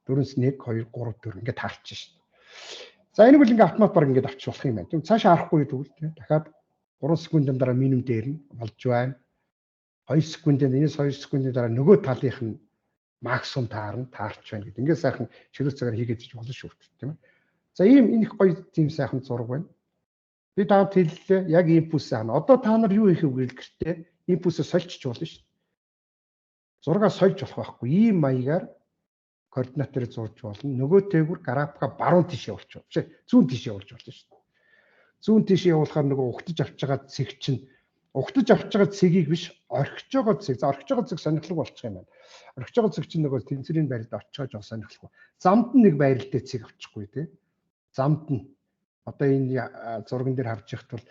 4-өөс 1 2 3 4 ингээд таарчих шүү дээ. За энийг бол ингээд автомат баг ингээд авчих болох юм байна. Тийм цаашаа харахгүй тэгвэл тийм дахиад 3 секундын дараа минимум дээр нь болж байна. 2 секундын энэс 2 секундын дараа нөгөө талынх нь максимум таарна, таарч байна гэдэг. Ингээд сайхан чөлөө цагаар хийгээд иж болно шүү дээ, тийм ээ. За ийм энэ их гоё тийм сайхан зураг байна. Би таад хэллээ. Яг импульсээ хана. Одоо та нар юу хийх вэ гэртээ импульсээ сольчих болно шүү дээ. Зургаа сольж болох байхгүй. Ийм маягаар координатор зурж болно. Нөгөө тээгүр графика баруун тийш явуулж болно. Биш зүүн тийш явуулж болно шүү дээ. Зүүн тийш явуулахаар нөгөө угтаж авч байгаа цэг чинь угтаж авч байгаа цэгийг биш орхиж байгаа цэг. За орхиж байгаа цэг сонирхолтой болчих юм байна. Орхиж байгаа цэг чинь нөгөө тэнцвэрийн байралд очихоо жоо сонирхолтой. Замд нь нэг байралтай цэг авчихгүй тий. Замд нь одоо энэ зурган дээр харж яхад бол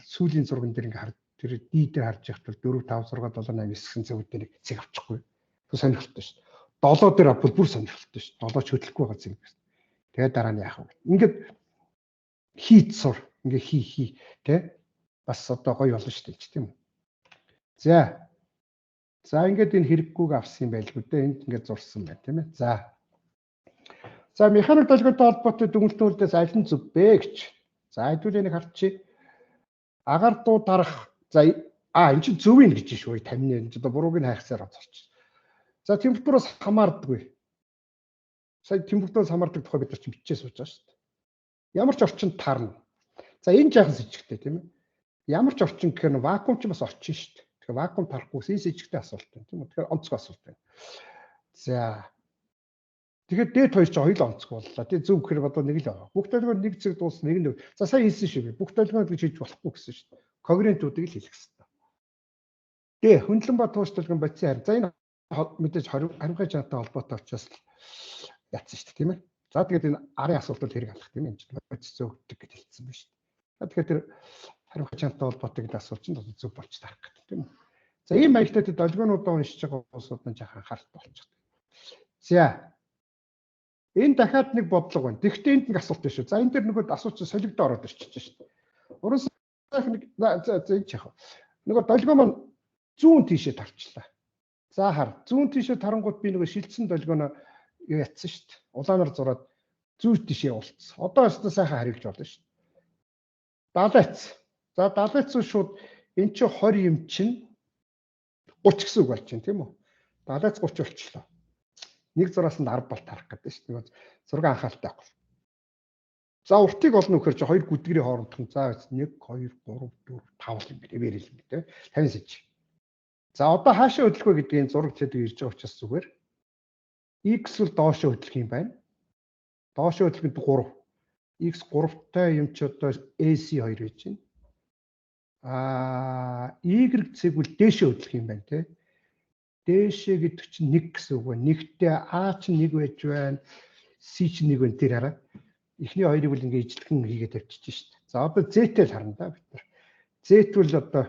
сүүлийн зурган дээр ингээ хар тэр D дээр харж яхад бол 4 5 6 7 8 9 гэсэн цэгүүдээр нэг цэг авчихгүй. Тэр сонирхолтой шүү дээ. 7 дээр авбал бүр сонирхолтой шүү дээ. 7 ч хөдлөхгүй байгаа цэг гэсэн. Тэгээд дараа нь яах вэ? Ингээд хийц сур ингээ хий хий тэ бас одоо гоё болно шүү дээ тийм үү. За. За ингээд энэ хэрэггүйг авсан юм байлгүй дээ. Энд ингээд зурсан байна тийм ээ. За. За механик долгионтой холбоотой дүгнэлтүүдээс аль нь зөв бэ гэж. За хэдүүлээ нэг харчих. Агаар дуу дарах. За энэ чинь зөв юм гэж шүү. 50 энэ одоо бурууг нь хайхсаар оцорч. За температураас хамаардаггүй. Сая температураас хамаардаг тухай бид нар чинь бичээ сууж байгаа шүү дээ. Ямар ч орчинд тарна. За энэ жаахан сэжигтэй тийм ээ. Ямар ч орчин гэхээр вакуум ч бас орчин шүү дээ. Тэгэхээр вакуум тарахгүй энэ сэжигтэй асуулт байна тийм үү. Тэгэхээр онцгой асуулт байна. За. Тэгэхээр дээд хоёр чинь хоёул онцгой боллоо. Тий, зөв гэхээр одоо нэг л байгаа. Бүх долгион нэг цэг дуусна, нэг нь. За, сая хэлсэн шүү би. Бүх долгион гэж хэлж болохгүй гэсэн шүү дээ. Когерентүүдийг л хэлэх хэрэгтэй. Д. Хөндлөн ба тууштай долгион бодисын харь. За, энэ мэдээж харимхай чанартай холбоотой учраас ятсан шүү дээ, тийм ээ. За, тэгээд энэ арын асуултууд хэрэг алах, тийм ээ. Энэ чинь бодис зөөгдөг гэж хэлсэн байна шүү дээ. Тэгэхээр тэр харимхай чанартай холбоотой гэдэг асуулт чинь зөв болж таарах гэдэг, тийм үү. За, ийм маягтай долгионуудаа уншиж байгаа улсууд нь жаахан анхааралтай болчих. За. Энэ дахиад нэг бодлого байна. Тэгэхдээ энд нэг асуулт биш үү? За, энэ дээр нөгөө асуулт чинь солигдоо ороод ирчихэж шүү дээ. Уран сайхан нэг за энэ ч яах вэ? Нөгөө долгион маань зүүн тийшээ тарчлаа. За, хар. Зүүн тийшээ тарангууд би нөгөө шилжсэн долгионоо юу ятсан шүү дээ. Улаанаар зураад зүүн тийшээ уулцсан. Одоо өстө сайхан хариулж болно шүү дээ. 70-ц. За, 70-ц шууд эн чинь 20 юм чинь 30 гэсэн үг болж байна, тийм үү? 70-ц 30 болчлоо. Нэг зураас нь 10 бол тарах гэдэг шүү дээ. Зураг анхааралтай байхгүй. За, уртыг олно гэхээр чи хоёр гүдгэрийн хоорондох нь за 1 2 3 4 5 юм байна. Эвэр юм байна, 50 см. За, одоо хаашаа хөдлөх вэ гэдгийг зураг зэдэг ирж байгаа учраас зүгээр x бол доошоо хөдлөх юм байна. Доошоо хөдлөх нь 3. X 3-тай юм чи одоо AC2 гэж байна. Аа, Y цэг бол дээшээ хөдлөх юм байна, тий. Дээшээ гэдэг чинь 1 гэсэн үг байна. Нэгтээ А чинь 1 байж байна. C чинь 1 байна, тэр хараа. Эхний хоёрыг бол ингээ ижлэгэн хийгээд тавьчих шít. За, одоо Z-тэй л харна да бид нар. Z бол одоо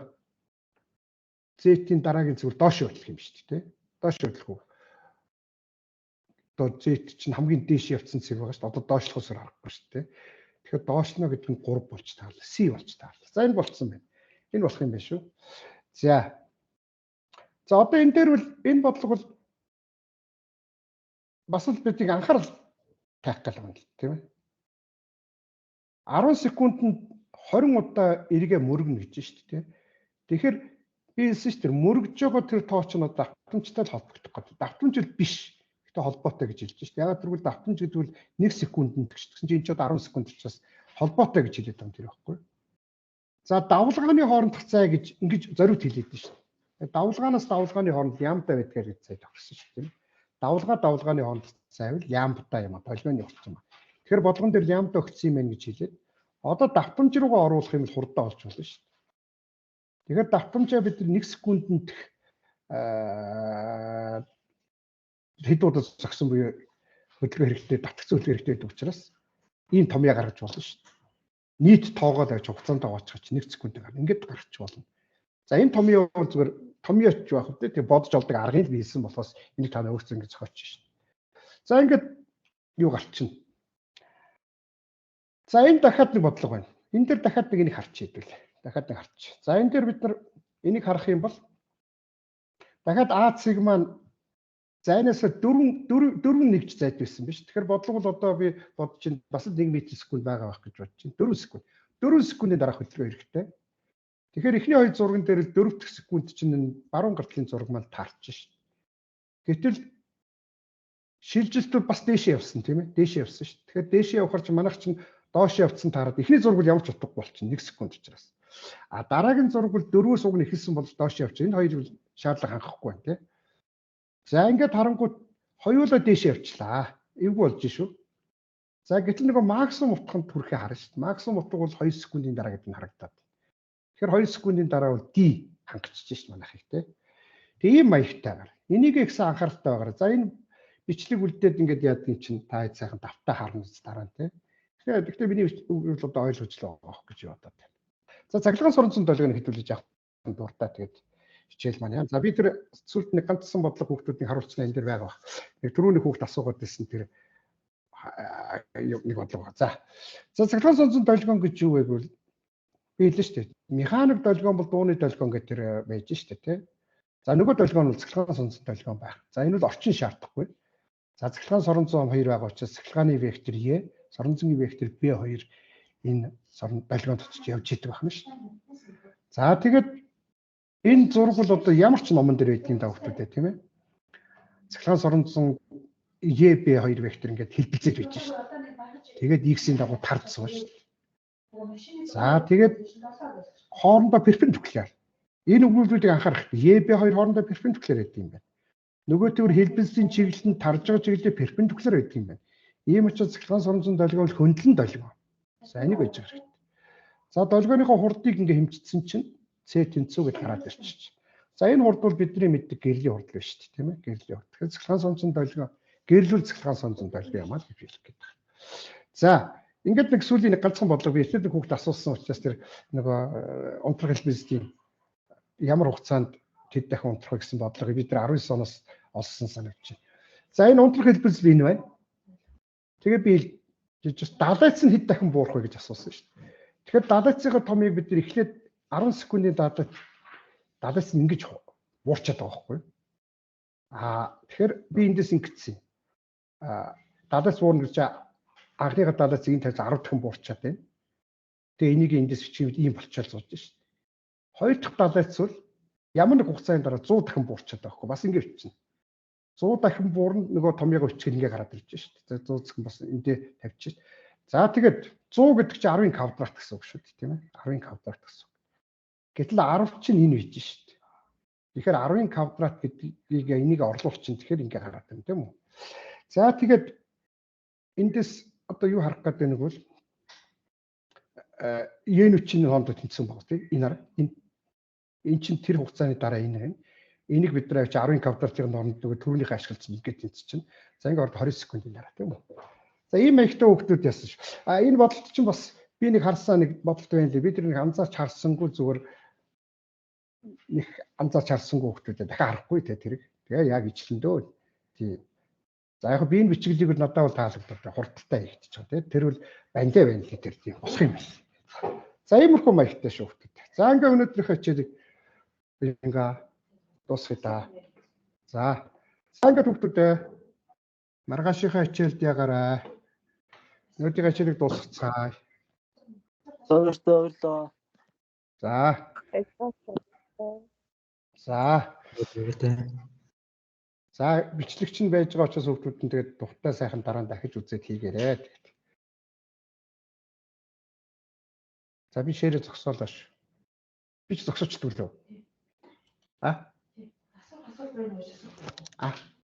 Z-ийн дараагийн зүйл доош хөдлөх юм шүү дээ, тий. Доош хөдлөх үү. Одоо Z чинь хамгийн дээш явцсан цэг байгаа шүү дээ. Одоо доошлохоос аргагүй шүү дээ. Тэгэхээр доошлно гэдэг нь 3 болж таарлаа. C болж таарлаа. За, энэ болцсон байна. Энэ болох юм байна шүү. За. За, одоо энэ дээр бол энэ бодлого бол бас л бидийг анхаарал тавих гал байна, тийм ээ. 10 секундэд 20 удаа эргээ мөргөнө гэж шүү дээ. Тэгэхээр би хэлсэн шүү дээ, мөргөж байгаа тэр тоо чинь одоо давтамжтай л холбогдох гэдэг. Давтамж л биш. Гэтэ холбоотой гэж хэлж шүү дээ. Яг тэрвэл давтамж гэдэг бол 1 секундэд тэгш. Тэгсэн чинь энэ ч одоо 10 секунд учраас холбоотой гэж хэлээд байгаа юм тэр байхгүй. За, давлгааны хоорондох зай гэж ингэж зориуд хэлээд байна шүү дээ. Давлгаанаас давлгааны хооронд лямбда байдгаар гэж зай тохирсон шүү дээ. Давлгаа давлгааны хоорондох зай бол лямбда юм а, долгионы орчин юм а. Тэгэхээр болгон дээр лямбда өгсөн юм байна гэж хэлээд одоо давтамж руугаа оруулах юм л хурдаа олж болно шүү дээ. Тэгэхээр давтамжаа бид 1 секундэд хэд удаа зогсон буюу хөдөлгөөн хэрэгтэй, татгцсан хөдөлгөөн хэрэгтэй гэдэг учраас ийм томьёо гаргаж болно шүү дээ. Нийт тоогоо л хугацаанд тоогоочих чинь 1 секунд гарна. Ингээд гарч болно. За, энэ томьёо бол зүгээр томьёоч байх үү? Тэг бодож олдог аргыг л биелсэн болохоос энийг та нар өөрсдөө ингэж зохиоч шин. За, ингээд юу гарчна. За, энэ дахиад нэг бодлого байна. Энэ дээр дахиад нэг энийг харч хэдүүл. Дахиад нэг харч. За, энэ дээр бид нар энийг харах юм бол дахиад А цэг маань зайнаас 4 4 4 нэгж зайд байсан биш. Тэгэхээр бодлого бол одоо би бодож чинь бас л 1 метр секунд байгаа байх гэж бодож чинь 4 секунд. 4 секундын дараах хөдөлгөөн хэрэгтэй. Тэгэхээр эхний хоёр зурган дээр л 4 дахь секунд чинь энэ баруун гартлын зураг маань таарч шин. Гэтэл шилжилтүүд бас дээшээ явсан, тийм ээ. Дээшээ явсан шүү. Тэгэхээр дээшээ явахаар чинь манайх чинь доош явцсан таарад эхний зураг бол ямар ч утгагүй болчихно 1 секунд учраас. А дараагийн зураг бол 4-өөс уг нь эхэлсэн бол доош явчих. Энэ хоёрыг шаардлага хангахгүй байна, тийм. За, ингээд харангуут хоёулаа дээшээ явчлаа. Эвгүй болж шүү. За, гэтэл нөгөө максимум утганд хүрэхээ харна шүү дээ. Максимум утга бол 2 секундын дараа гэдэг нь харагдаад. Тэгэхээр 2 секундын дараа бол D хангачиж шүү манайхыг, тийм. Тэг ийм маягтайгаар. Энийг ихсэн анхааралтай байгаарай. За, энэ бичлэг үлдээд ингээд яадгийн чинь та хэд сайхан давтаа харна гэж дараа нь, тийм. Тэгэхээр миний үг бол одоо ойлгож л байгаа гэж бодоод байна. За, цахилгаан соронзон долгионы хэдүүлж явах дуртай тэгээд хичээл маань. За, би тэр сүлд нэг ганцсан бодлого хүүхдүүдийн харуулцсан энэ дэр байгаа баг. Нэг түрүүний хүүхд асуугаад байсан тэр нэг бодлого. За. За, цахилгаан соронзон долгион гэж юу вэ гэвэл би хэлсэн шүү дээ. Механик долгион бол дууны долгион гэх тэр байж шүү дээ, тий. За, нөгөө долгион бол цахилгаан соронзон долгион байх. За, энэ бол орчин шаардахгүй. За, цахилгаан соронзон хоёр байгаа учраас цахилгааны вектор E, соронзонгийн вектор B2 энэ сорон долгион дотор явж идэг байна шүү дээ. За, тэгээд энэ зураг бол одоо ямар ч номон дээр байдгийн даа хүүхдүүдээ, тийм ээ. Цахилгаан соронзон E B2 вектор ингээд хэлбэлзээд байж шүү дээ. Тэгээд X-ийн дагуу тардсан шүү дээ. За, тэгээд хоорондоо перпендикуляр. Энэ өгүүлбэрүүдийг анхаарах. E B2 хоорондоо перпендикуляр гэдэг юм байна. Нөгөө төвөр хэлбэлзлийн чиглэл нь тарж байгаа чиглэлээр перпендикуляр байдаг юм байна. Ийм учраас цахилгаан соронзон долгион бол хөндлөн долгион. За энийг байж байгаа хэрэгтэй. За долгионыхоо хурдыг ингээ хэмжсэн чинь C тэнцүү гэж гараад ирчих. За энэ хурд бол бидний мэддэг гэрлийн хурд биш шүү дээ, тийм ээ? Гэрлийн хурд. Тэгэхээр цахилгаан соронзон долгион гэрлүүл цахилгаан соронзон долгион юм аа гэж хэлэх гээд байна. За ингээд нэг сүүлийн нэг ганцхан бодлого би эхлээд нэг хүүхд асуусан учраас тэр нөгөө унтрах хэлбэлзлийн ямар хугацаанд тэд дахин унтрах вэ гэсэн бодлогыг би тэр 19 оноос олсон санагдаж байна. За энэ унтрах хэлбэлзэл энэ байна. Тэгээ би жижиг далайц нь хэд дахин буурах вэ гэж асуусан шүү дээ. Тэгэхээр далайцынхаа томыг бид нар эхлээд 10 секундын дараа далайц нь ингэж буурчаад байгаа байхгүй юу? Аа тэгэхээр би эндээс ингэсэн. Аа далайц буурна гэж анхныхаа далайцыг энэ тавьж 10 дахин буурчаад байна. Тэгээ энийг эндээс бичээд ийм болчоод сууж шít. Хоёр дахь далайц бол ямар нэг хугацааны дараа 100 дахин буурчаад байгаа байхгүй бас ингэ бичнэ. 100 дахин буурна нөгөө томьёогоо бичих ингээ гараад ирж шít. За 100 дахин бас эндээ тавьчих. За тэгээд 100 гэдэг чинь 10-ын квадрат гэсэн үг шүү дээ, тийм ээ? 10-ын квадрат гэсэн үг. Гэтэл 10 чинь энэ байж шít. Тэгэхээр 10-ын квадрат гэдгийг энийг орлуулчин тэгэхээр ингээ гараад ирнэ, тийм үү? За тэгээд эндээс одоо юу харах гэдэг нэг бол Е чинь хоорондоо тэнцсэн баг тийм энэ араа энэ энэ чинь тэр хугацааны дараа энэ байна. Энийг бид нар 10-ын квадратын оронд нөгөө түрүүнийхээ ашигласан ингээд тэнцсэн чинь. За ингээ орд 20 секундын дараа тийм үү. За ийм маягтай хүүхдүүд яасан шүү. А энэ бодолт чинь бас би нэг харсан нэг бодолт байна лээ. Би тэр нэг анзаарч харсангүй зүгээр нэг анзаарч харсангүй хүүхдүүдэд дахиад харахгүй те тэрэг. Тэгээ яг ичлэн дөө. Тийм. За яг би энэ бичиглэлийг бол надад бол таалагдав. Хурдтай хийгдчих байгаа те. Тэр бол бандэ байна лээ тэр тийм болох юм байна. За иймэрхүү маягтай шүү хүүхдүүд. За ингээ өнөөдрийнхөө хичээлийг би ингээ дуусгая да. За. За ингээ хүүхдүүдээ маргаашийнхаа хичээлд ягаарай. Өнөөдрийн хичээлийг дуусгацгаая. Баярлалаа. Баярлалаа. За. За. Баяртай. За бичлэгч нь байж байгаа учраас хүүхдүүд нь тэгээд дуртай сайхан дараа нь дахиж үзээд хийгээрэй. Тэгээд. За би шээрээ зогсоолоо ш. Би ч зогсоочдөг лөө. А? Асуулт байна уу? А.